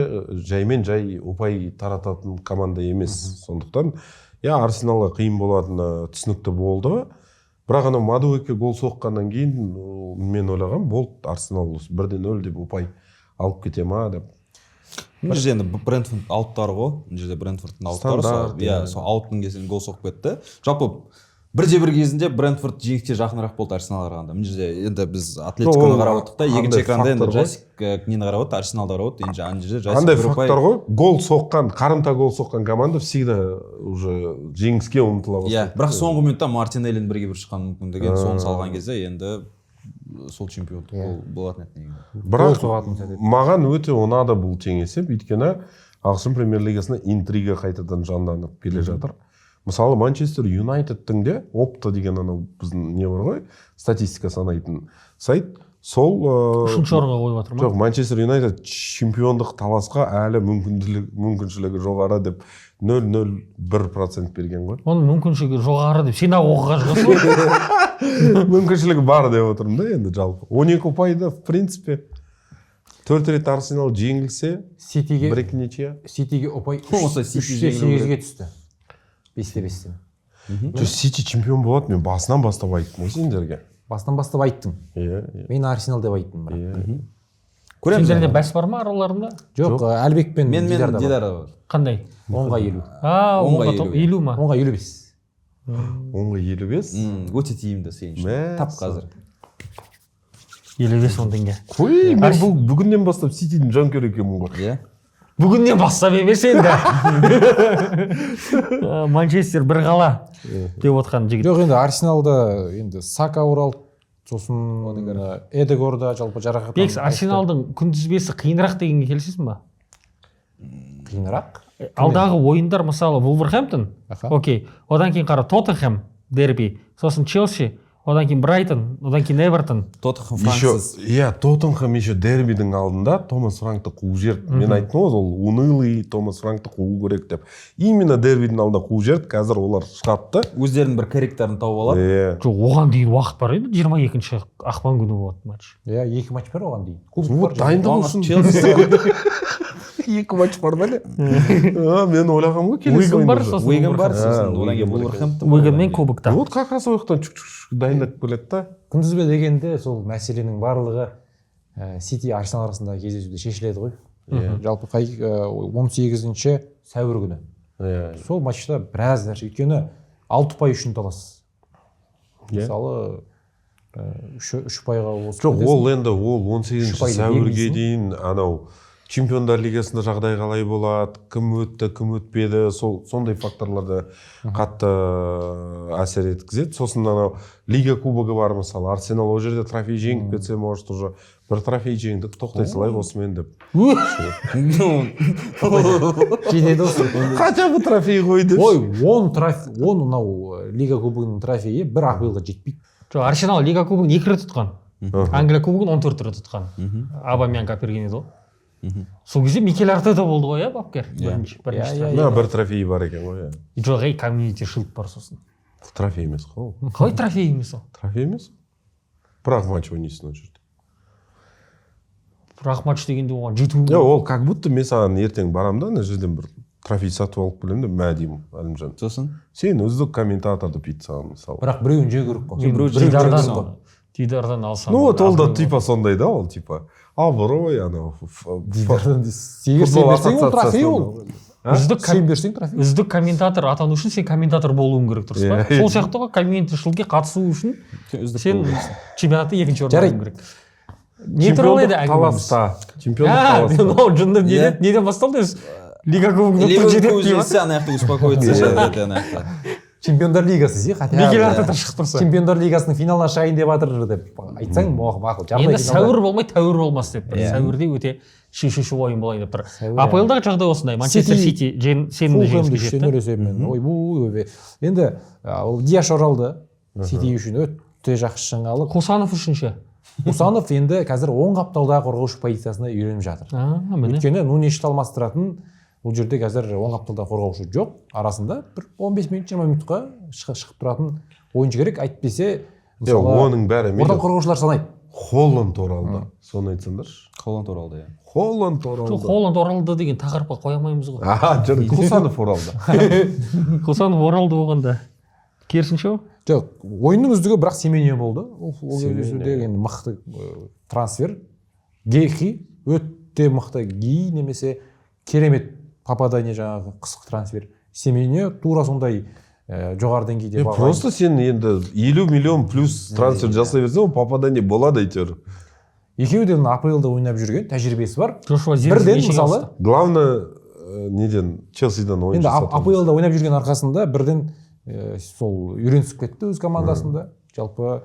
жаймен жай ұпай тарататын команда емес. Сондықтан иә, Арсеналға қиын болатыны түсінікті болды. Бірақ анау Мадуэке гол соққаннан кейін мен ойлағам, болды, Арсенал осы 1-0 деп ұпай алып кете ма деп. Мына жерде енді Брентфорд ауттары ғой. Мына жерде Брентфордтың ауттары. Стандарт, Иә, иә. сол ауттың кезінде гол соғып кетті. Жалпы 1-1 кезінде Брентфорд жеңіске жақынырақ болды Арсеналға қарағанда. Мына жерде енді біз Атлетиконы Ол қарап отырдық та, екінші қандай экранда енді фактор ғой? Жасик нені қарап отыр, Арсеналды қарап отыр. Енді ана жерде Жасик Қандай бір ұпай- фактор ғой? Гол соққан, қарымта гол соққан команда всегда уже жеңіске ұмтыла Иә, бастайды. бірақ соңғы минутта Мартинеллидің бірге бір шыққан мүмкіндігі, енді соны салған кезде енді сол чемпиондық гол болатын еді негізі. Бірақ Гол соғатын сәт еді. маған өте ұнады бұл тең есеп, өйткені ағылшын премьер-лигасында интрига қайтадан жанданып келе жатыр. Мысалы, Манчестер Юнайтедтің де Опта деген анау біздің не бар ғой, статистика санайтын сайт, сол Үшінші орынға қойып жатыр ма? Жоқ, Манчестер Юнайтед чемпиондық таласқа әлі мүмкіншілігі жоғары деп 0,01% берген ғой. Оның мүмкіншілігі жоғары деп сен ақ оқыға шығасың ғой. Мүмкіншілігі бар деп отырмын да енді жалпы. 12 ұпайды, в принципе, 4 рет Арсенал жеңілсе, Ситиге 1-2 ничья. Ситиге ұпай Болмаса Сити 3-те жеңілу 8-ге түсті. 5-те 5-тен. Жоқ, Сити чемпион болады, мен басынан бастап айттым ғой сендерге. Басынан бастап айттым. Иә, иә. Мен Арсенал деп айттым бірақ. Иә. Көреміз. Сендерде Енді. бәс бар ма араларында? Жоқ, Әлбек пен Мен Дидарда бар. Дидарда бар. Қандай? 10-ға 50. А, Онға онға елу. 50 ма? 10-ға 55. 10-ға 55. Өте тиімді сен үшін. Мәссаған. Тап қазір. 55 мың теңге. Қой, мен бұл бүгіннен бастап Ситидің жанкүйері екенмін ғой. Иә. Бүгіннен бастап емес енді. Манчестер бір қала деп отқан жігіт. Жоқ, енді Арсеналда енді Сака оралды, сосын Эдегор да жалпы жарақаттан. Бекс, Арсеналдың күнтізбесі қиынырақ дегенге келісесің ба? қиынырақ. Алдағы ойындар, мысалы, Вулверхэмптон, Аха. окей, одан кейін қара, Тоттенхэм дерби, сосын Челси, одан кейін Брайтон, одан кейін Эвертон. Тоттенхэм Еще, Франксыз. иә, Тоттенхэм еще дербидің алдында Томас Франкты қуып жіберді. Мен айттым ғой, ол унылый Томас Франкты қуу керек деп. Именно дербидің алдында қуып жіберді, қазір олар шығады да. Өздерінің бір корректорын тауып алады. Иә. Жоқ, оған дейін уақыт бар еді, 22 ақпан күні болады матч. Иә, екі матч бар оған дейін. Кубок Вот бар және- дайындық Оған үшін. Челси. Екі матч бар ма не? А, мен ойлағанмын ғой келесі Уиган бар, ойын уже. сосын Уиган бар, А, сосын одан кейін Уиган бар екен. Вулверхэмптон бар, Уиганмен одан кейін. кубокта. Вот как раз ол жақтан чук чук чук дайындап келеді да. Күнтізбе дегенде сол мәселенің барлығы Сити Арсенал арасындағы кездесуде шешіледі ғой. Жалпы қай 18 сәуір күні. Иә. Сол матчта біраз нәрсе, өйткені 6 ұпай үшін талас. Иә. Мысалы, үш ұпайға озып Жоқ, кетесің. ол енді ол 18 Үш ұпайды сәуірге бермейсің. дейін анау Чемпиондар лигасында жағдай қалай болады, кім өтті, кім өтпеді, сол сондай факторларды қатты әсер еткізеді. Сосын анау Лига кубогы бар, мысалы, Арсенал ол жерде трофей жеңіп кетсе, может, уже бір трофей жеңдік, тоқтай салайық осымен деп. Ну, Жетеді осы. Хотя бы трофей қой деп. Ой, 10 трофей, 10 мынау Лига кубогының трофейі бір АПЛ-ға жетпейді. Жоқ, Арсенал Лига кубогын екі рет ұтқан. Англия кубогын 14 рет ұтқан. Абамянг әперген еді ғой. Сол кезде Микель Артета болды ғой, иә, бапкер? Бірінші, бірінші. Иә, трофей. Мына бір трофей бар екен ғой, иә. Жоқ, ей, Комьюнити Шилд бар сосын. Трофей емес қой ол. Қалай трофей емес ол? Трофей емес. Бірақ матч ойнайсың ол жерде. Бірақ матч дегенде оған жету. Иә, ол как будто мен саған ертең барамын да, ана жерден бір трофей сатып алып келемін деп, мә деймін, Әлімжан. Сосын Сен үздік комментатор деп бүйтіп саған мысалы. Бірақ біреуін жеу керек қой. Мен біреу Біреуін жеу керек Дидардан, қой. Дидардан алсам. Ну вот ол да абырой типа сондай да, ол типа абырой анау. Дидардан егер сен Футбол берсең, ол трофей ол. ассоциациясынан. Үздік Сен берсең, трофей. Үздік комментатор атану үшін сен комментатор болуың керек, дұрыс па? Иә. Сол сияқты ғой, Комьюнити Шилдке қатысу үшін үздік сен болу керексің. чемпионатта екінші орын Жарайды. алуың керек. Не туралы еді Чемпиондық әңгімеміз? таласта. Чемпиондық А, таласта. мынау жынды Иә. неден басталды өзі? Лига кубогында тұр жетеді Ливерпуль дей ма? жеңсе, ана жақта успокоиться жатады ана жақта. Чемпиондар лигасы ше, хотя Микель бы. Артета шығып тұрса. Чемпиондар лигасының финалына шығайын деп жатыр деп айтсаң, мақұл. Жартылай Енді финалда. сәуір болмай тәуір болмас деп тұр. Иә. Сәуірде өте шешуші ойын болайын деп тұр. Сәуір, АПЛ-дағы жағдай осындай. Манчестер Сити Сити сенімді Фулхэмді жеңіске 3-0 жетті. есебімен. Ойбуй, ойбай. Енді ол Диаш оралды. Сити үшін өте жақсы жаңалық. Хусанов үшінші. Хусанов енді қазір оң қапталдағы қорғаушы позициясына үйреніп жатыр. А, міне. Өйткені Нунешті алмастыратын бұл жерде қазір оң қапталда қорғаушы жоқ. Арасында бір 15 минут, 20 минутқа шығып тұратын ойыншы керек. Әйтпесе, мысалы, оның бәрі мейлі. орталық қорғаушылар санайды. Холланд оралды. Соны айтсаңдаршы. Холланд оралды, иә. Холланд оралды. Жоқ, Холланд оралды деген тақырыпқа қоя алмаймыз ғой. А, жоқ, Хусанов оралды. Хусанов оралды болғанда. Керісінше ғой. Жоқ, ойынның үздігі бірақ Семеньо болды. Ол Семеньо, кездесуде енді мықты трансфер. Гехи өте мықты гей немесе керемет попадание, жаңағы қысқы трансфер. Семеньо тура сондай жоғары деңгейде бағалаймын. Просто сен енді 50 миллион плюс трансфер жасай берсең, ол попадание болады әйтеуір. Екеуі де мына АПЛ-да ойнап жүрген, тәжірибесі бар. Джошуа Зиркзи Бірден нешеге мысалы ауысты? Главное, неден Челсидан ойыншы енді сатып алмас. АПЛ-да ойнап жүрген арқасында бірден сол үйренісіп кетті өз командасында. Жалпы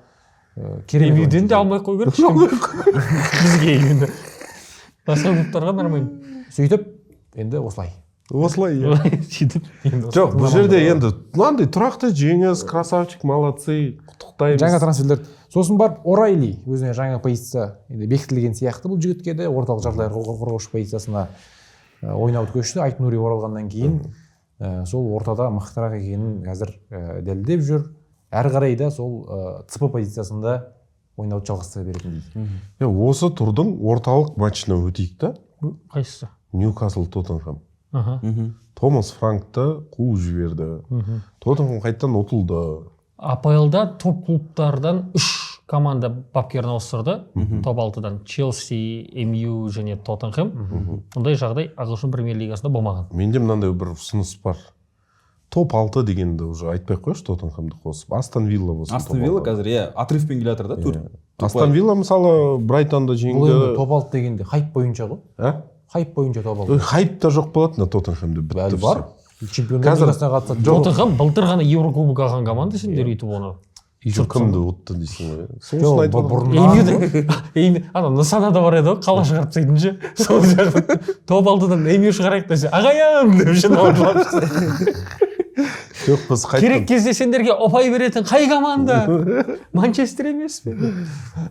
керемет Эмюден ойыншы. де алмай қою керек ешкім. Бізге енді. Басқа клубтарға нормально. Сөйтіп енді осылай. Осылай, иә. Сөйтіп енді Жоқ, бұл жерде енді мынандай тұрақты жеңіс, красавчик, молодцы, құттықтаймыз. Жаңа трансферлер. Сосын барып Орайли өзіне жаңа позиция енді бекітілген сияқты, бұл жігітке де орталық жартылай қорғаушы позициясына ойнауды көшті. Айт Нури оралғаннан кейін сол ортада мықтырақ екенін қазір дәлелдеп жүр. Әрі қарай да сол ЦП позициясында ойнауды жалғастыра беретіндей. Е, осы турдың орталық матчына өтейік та. Қайсысы? Ньюкасл Тоттенхэм. Аха. Томас Франкты қуып жіберді. Тоттенхэм қайтадан ұтылды. АПЛ-да топ клубтардан үш команда бапкерін ауыстырды. Топ алтыдан Челси, МЮ және Тоттенхэм. Мұндай жағдай ағылшын премьер лигасында болмаған. Менде мынандай бір ұсыныс бар. Топ 6 дегенді уже айтпай ақ қояйыншы, Тоттенхэмді қосып. Астон Вилла болсын. Астон Вилла қазір, иә, отрывпен келе жатыр да, төрт. Астон Вилла мысалы Брайтонды Бұл енді жеңді. топ алты дегенде хайп бойынша ғой. А? Хайп бойынша топ алты. Ой, хайп та жоқ болатын да Тоттенхэмде бітті. Әлі бар. Чемпиондар Қазір- лигасына қатысады. Тоттенхэм былтыр ғана Еурокубок алған команда, сендер өйтіп оны. Еще кімді ұтты дейсің ғой. Сонысын Жоқ, айтып отырмын. бұрыннан Эми ана нысанада бар еді ғой, қала шығарып тастайтын ше, сол жағы топ алдыдан Эмю шығарайық десе, ағайын деп ше. Жоқ, біз қайттық. Керек кезде сендерге ұпай беретін қай команда? Манчестер емес пе?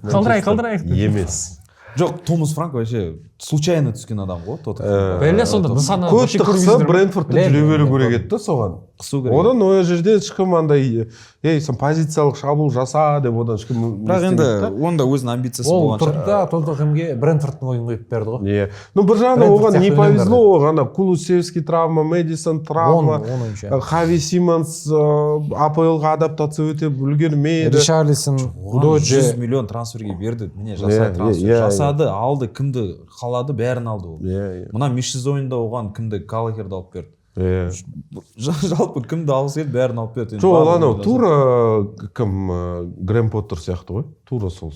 Қалдырайық, қалдырайық деп. Емес. Жоқ, Томас Франк вообще случайно түскен адам ғой Тоттенхэмға. Бәле, сонда нысана вообще Көпті қысып көрмейсіздер ме? Брентфордты Білемін, жүре беру білемін. керек еді да соған. Қысу керек. Одан ол жерде ешкім андай, ей, сен позициялық шабуыл жаса деп одан ешкім Бірақ не енді істемейді да. оның да өзінің амбициясы Ол болған тұрды шығар. да, Тоттенхэмге Брентфордтың ойын қойып берді ғой. Иә, ну бір жағынан Брентфорд оған не сияқты повезло, ойнаңдар. оған ана Кулусевский травма, Мэдисон травма, Он ойыншы. Хави Симонс АПЛ-ға адаптация өтіп үлгермеді. Ришарлисон, Оған Удоджи. 100 миллион трансферге берді, міне, жаса Иә, трансфер иә, иә. жасады, алды, кімді қалады, бәрін алды ол. Иә, иә. Мына межсезоньда оған кімді, Галлахерді алып берді. Иә. Жалпы кімді алғысы келді, бәрін алып берді. Енді Жоқ, ол барлығын анау жасады. Тура кім, Грэм Поттер сияқты ғой, тура сол.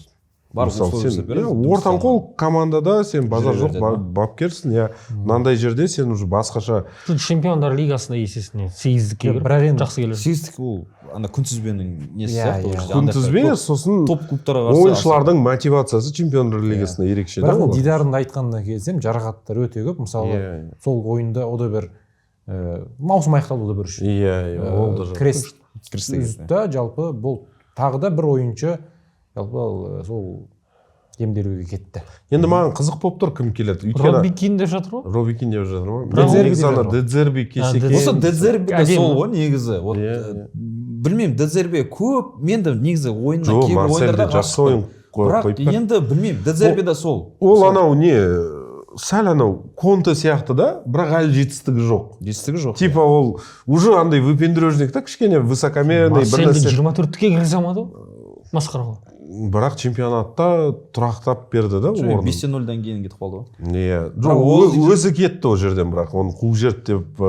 Бар Мысалы, условия сен жасап береді, иә, дұрыс. ортаңқол командада сен базар Жүре жоқ береді, ма? бапкерсің, иә, мынандай жерде сен уже басқаша. Тут чемпиондар лигасында есесіне сегіздікке Жоқ, кіріп, бірақ енді жақсы келеді. Сегіздік ол ана күнтізбенің несі Иә, сияқты ол иә. жерде. Андай Күнтізбе, сосын топ клубтарға қарсы ойыншылардың мотивациясы чемпиондар лигасында ерекше да Бірақ олар. Дидардың айтқанына келсем, жарақаттар өте көп. Мысалы, Иә, сол ойында Одебер, маусым аяқталды Одебер үшін. Иә, иә, ол да Крест Кресті үзді да, жалпы бұл тағы да бір ойыншы жалпы ол, сол емделуге кетті. Енді маған қызық болып тұр, кім келеді, өйткені Робби Кин деп жатыр ғой. Робби Кин деп жатыр ма? Бірақ Дедзерби Негізі деп ана жатыр ғой. Дедзерби келсе А, екен. Осы Дедзерби де Әдемі. сол ғой негізі. Вот, Иә, иә. білмеймін, Дедзерби көп мен де негізі ойынына Жоқ, кейбір Марсель де ойындарда жақсы ойын бірақ қойып берді. енді білмеймін, Дедзерби де сол. Ол анау не, сәл анау Конте сияқты да, бірақ әлі жетістігі жоқ. Жетістігі жоқ. Типа ол уже андай выпендрежник та, кішкене высокомерный бір Марсельді нәрсе. 24-ке кіргізе алмады ғой, масқара ғой. Бірақ чемпионатта тұрақтап берді да орнын. 5-0-дан кейін кетіп қалды ғой. Иә, Бірақ жоқ, ол өзі кетті ол жерден, бірақ оны қуып жіберді деп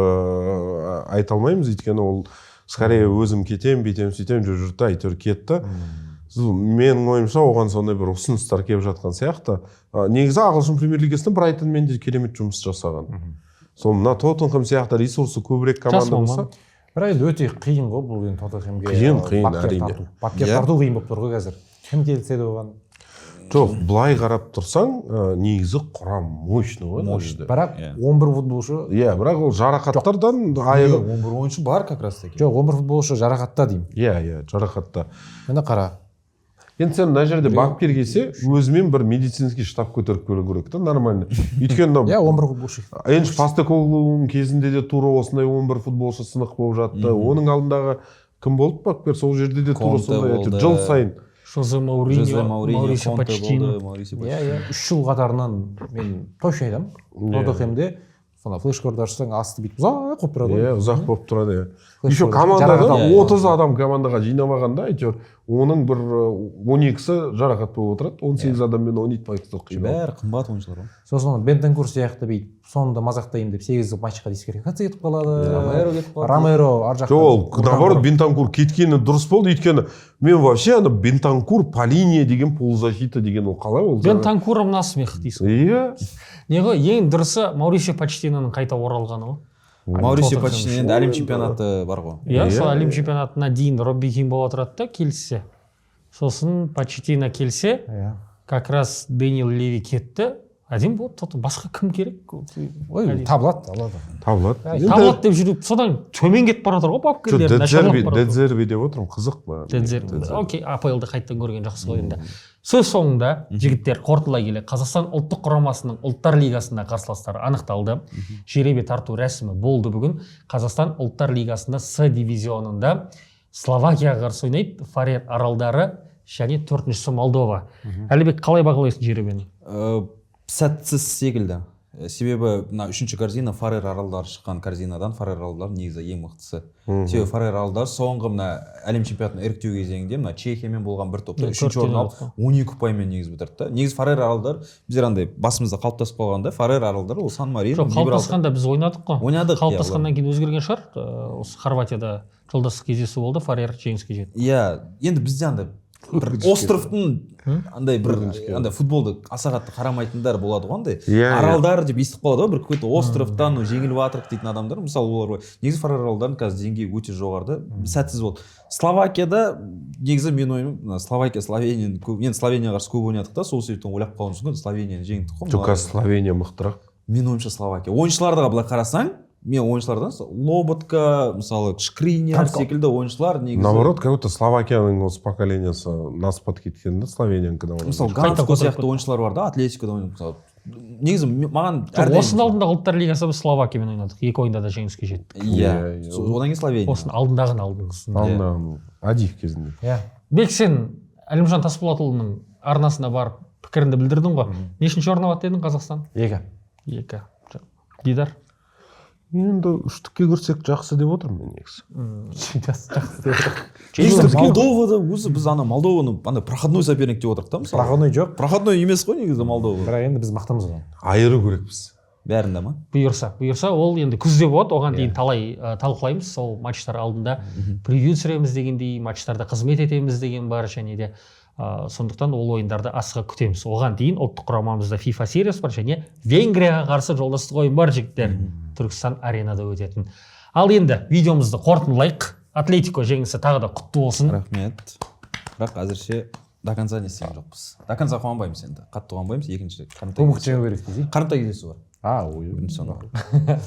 айта алмаймыз, өйткені ол скорее өзім кетемін, бүйтемін, сөйтемін деп жүрді да, әйтеуір кетті. Менің ойымша, оған сондай бір ұсыныстар келіп жатқан сияқты. Негізі ағылшын премьер лигасында Брайтонмен де керемет жұмыс жасаған. Сол мына Тоттенхэм сияқты ресурсы көбірек Жас команда маман. болса. Бірақ енді өте қиын ғой бұл енді Тоттенхэмге. Қиын, қиын, бапкер әрине. тарту. Бапкер Иә. тарту қиын болып тұр ғой қазір. Кім келсе де оған. Жоқ, былай қарап тұрсаң, негізі құрам мощный ғой мына Мощный. жерде. Бірақ Иә. 11 футболшы Иә, бірақ ол жарақаттардан айығып. 11 ойыншы бар как раз таки. Жоқ, 11 футболшы жарақатта деймін. Иә, жарақатта. Міне, қара. Енді сен мына жерде бапкер келсе, өзімен бір медицинский штаб көтеріп келу керек та нормально, өйткені мынау Иә, 11 футболшы. Энж Постекоглуның кезінде де тура осындай 11 футболшы сынық болып жатты. Оның алдындағы кім болды бапкер, сол жерде де тура Конте сондай әйтеуір болды. жыл сайын. Жозе Мауриньо, Жозе Мауриньо, Маурисио Конте Почеттино. болды, Маурисио Иә, Почеттино. иә, 3 жыл қатарынан мен точно айтамын. Тоттенхэмде сонда флешкорды ашсаң, асты бүйтіп ұзақ болып тұрады ғой. Иә, ұзақ болып тұрады, иә. Флеш Еще корд. командада Жарақат алды. 30 адам командаға жинамағанда, әйтеуір оның бір 12-сі жарақат болып отырады, 18 адаммен ойнайды Пайксток қиналып. Бәрі қымбат ойыншылар ғой. Сосын Бентанкур сияқты бүйтіп соңында мазақтаймын деп сегіз матчқа дисквалификация кетіп қалады. Ромеро кетіп қалды. Ромеро ар жақтан. Жоқ, ол наоборот, Бентанкур кеткені дұрыс болды, өйткені мен вообще ана Бентанкур по линия деген полузащита деген ол қалай ол? Бентанкуром на смех дейсің. Иә. Не ғой, ең дұрысы Маурисио Почеттиноның қайта оралғаны ғой. Маурисио Тоттенхэм Почеттино үшін. енді әлем чемпионаты бар ғой. Иә, Иә, сол әлем иә. чемпионатына дейін Робби Кин бола тұрады да, келіссе. Сосын Почеттино келсе, Иә. как раз Дэниел Леви кетті. Әдемі болды. Тоттенхэм. Басқа кім керек? Ой, табылады, табылады. Табылады. Әй, Енді- Табылады деп жүріп, содан төмен кетіп бара жатыр ғой Жоқ, бапкерлер. Нашарлап Дедзерби, бара жатыр. Дедзерби деп отырмын, қызық маған. Дедзерби. Окей, АПЛ-ды қайтадан көрген жақсы ғой енді. Сөз соңында, жігіттер, қорытындылай келе, Қазақстан ұлттық құрамасының ұлттар лигасында қарсыластары анықталды. Жеребе тарту рәсімі болды бүгін. Қазақстан ұлттар лигасында С дивизионында Словакияға қарсы ойнайды, Фарер аралдары және төртіншісі Молдова. Әлібек, қалай бағалайсың жеребені? Сәтсіз секілді. Себебі мына үшінші корзина, Фарер аралдары шыққан корзинадан, Фарер аралдары негізі ең мықтысы. Себебі Фарер аралдары соңғы мына әлем чемпионатының іріктеу кезеңінде мына Чехиямен болған бір топта Иә, үшінші төрттен орын алып, алды. 12 ұпаймен негізі бітірді да. Негізі Фарер аралдары біздер андай басымызда қалыптасып қалған да, Фарер аралдары ол Сан Марино, Жоқ, қалыптасқанда біз ойнадық қой. Ойнадық, иә, Қалыптасқаннан кейін өзгерген шығар. Осы Хорватияда жолдастық кездесу болды, Фарер жеңіске жетті. Иә, енді бізде андай Бір островтың андай бір андай футболды аса қатты қарамайтындар болады ғой андай. Иә, иә. Аралдар деп естіп қалады ғой, бір какой то островтан, ну, жеңіліп жатырық дейтін адамдар, мысалы, олар ғой. Негізі Фарер аралдарының қазір деңгейі өте жоғары да, сәтсіз болды. Словакияда негізі, менің ойым, мына Словакия, Словенияны көп, енді Словенияға қарсы көп ойнадық та, сол себептен ойлап қалуымыз мүмкін, Словенияны жеңдік қой. Жоқ, қазір Словения мықтырақ. Менің ойымша, Словакия ойыншыларға былай қарасаң, мен ойыншылардан Лоботка, мысалы, Шкриньяр Ханко. секілді ойыншылар негізі. Наоборот, как будто Словакияның осы поколениясы на спад кеткен да, Словениянікі. Мысалы, Қайта Ганцко көтеріп сияқты ойыншылар бар да, Атлетикода ойнап, мысалы, негізі маған Жоқ, әрдайым- осының алдында Ұлттар лигасы біз Словакиямен ойнадық, екі ойында да жеңіске жеттік. Иә. Иә, иә. Одан кейін Словения. Осының алдындағын, алдыңғысын. Алдында Адиев кезінде. Иә. Бек, сен Әлімжан Тасболатұлының арнасына барып пікіріңді білдірдің ғой. Нешінші орын алады дедің Қазақстан? Екі. Екі. Жоқ. Дидар? Енді үштікке кірсек, жақсы деп отырмын мен негізі. Жақсы, жақсы деп отыр. Негізі Молдовада өзі, біз ана Молдованы андай проходной соперник деп отырдық та, мысалы. Проходной жоқ. Проходной емес қой негізі Молдова. Бірақ енді біз мықтымыз ғой. Айыру керекпіз. Бәрінде ма? Бұйырса, бұйырса, ол енді күзде болады. Оған дейін талай талқылаймыз. Сол матчтар алдында превью түсіреміз дегендей, матчтарда қызмет етеміз деген бар және де сондықтан ол ойындарды асыға күтеміз. Оған дейін ұлттық құрамамызда FIFA сериясы бар және Венгрияға қарсы жолдастық ойын бар, жігіттер, Түркістан Аренада өтетін. Ал енді видеомызды қорытындылайық. Атлетико жеңісі тағы да құтты болсын. Рахмет, бірақ әзірше до конца не істеген жоқпыз, до конца қуанбаймыз, енді қатты қуанбаймыз. Екінші қарымта Кубок кездесу. Жеңу керек десей. Қарымта кездесу бар. А, ой. Бірінші соны.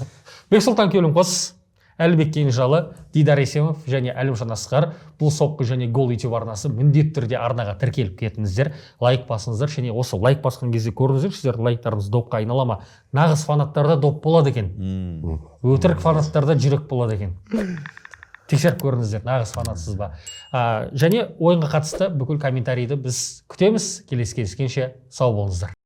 Бексұлтан Келімқос, Әлібек Кенжалы, Дидар Есемов және Әлімжан Асқар. Бұл «Соққы және гол» YouTube арнасы. Міндетті түрде арнаға тіркеліп кетіңіздер, лайк басыңыздар және осы лайк басқан кезде көріңіздер, сіздердің лайктарыңыз допқа айнала ма. Нағыз фанаттарда доп болады екен, өтірік фанаттарда жүрек болады екен. Тексеріп көріңіздер, нағыз фанатсыз ба. Және ойынға қатысты бүкіл комментарийді біз күтеміз. Келесі кездескенше сау болыңыздар.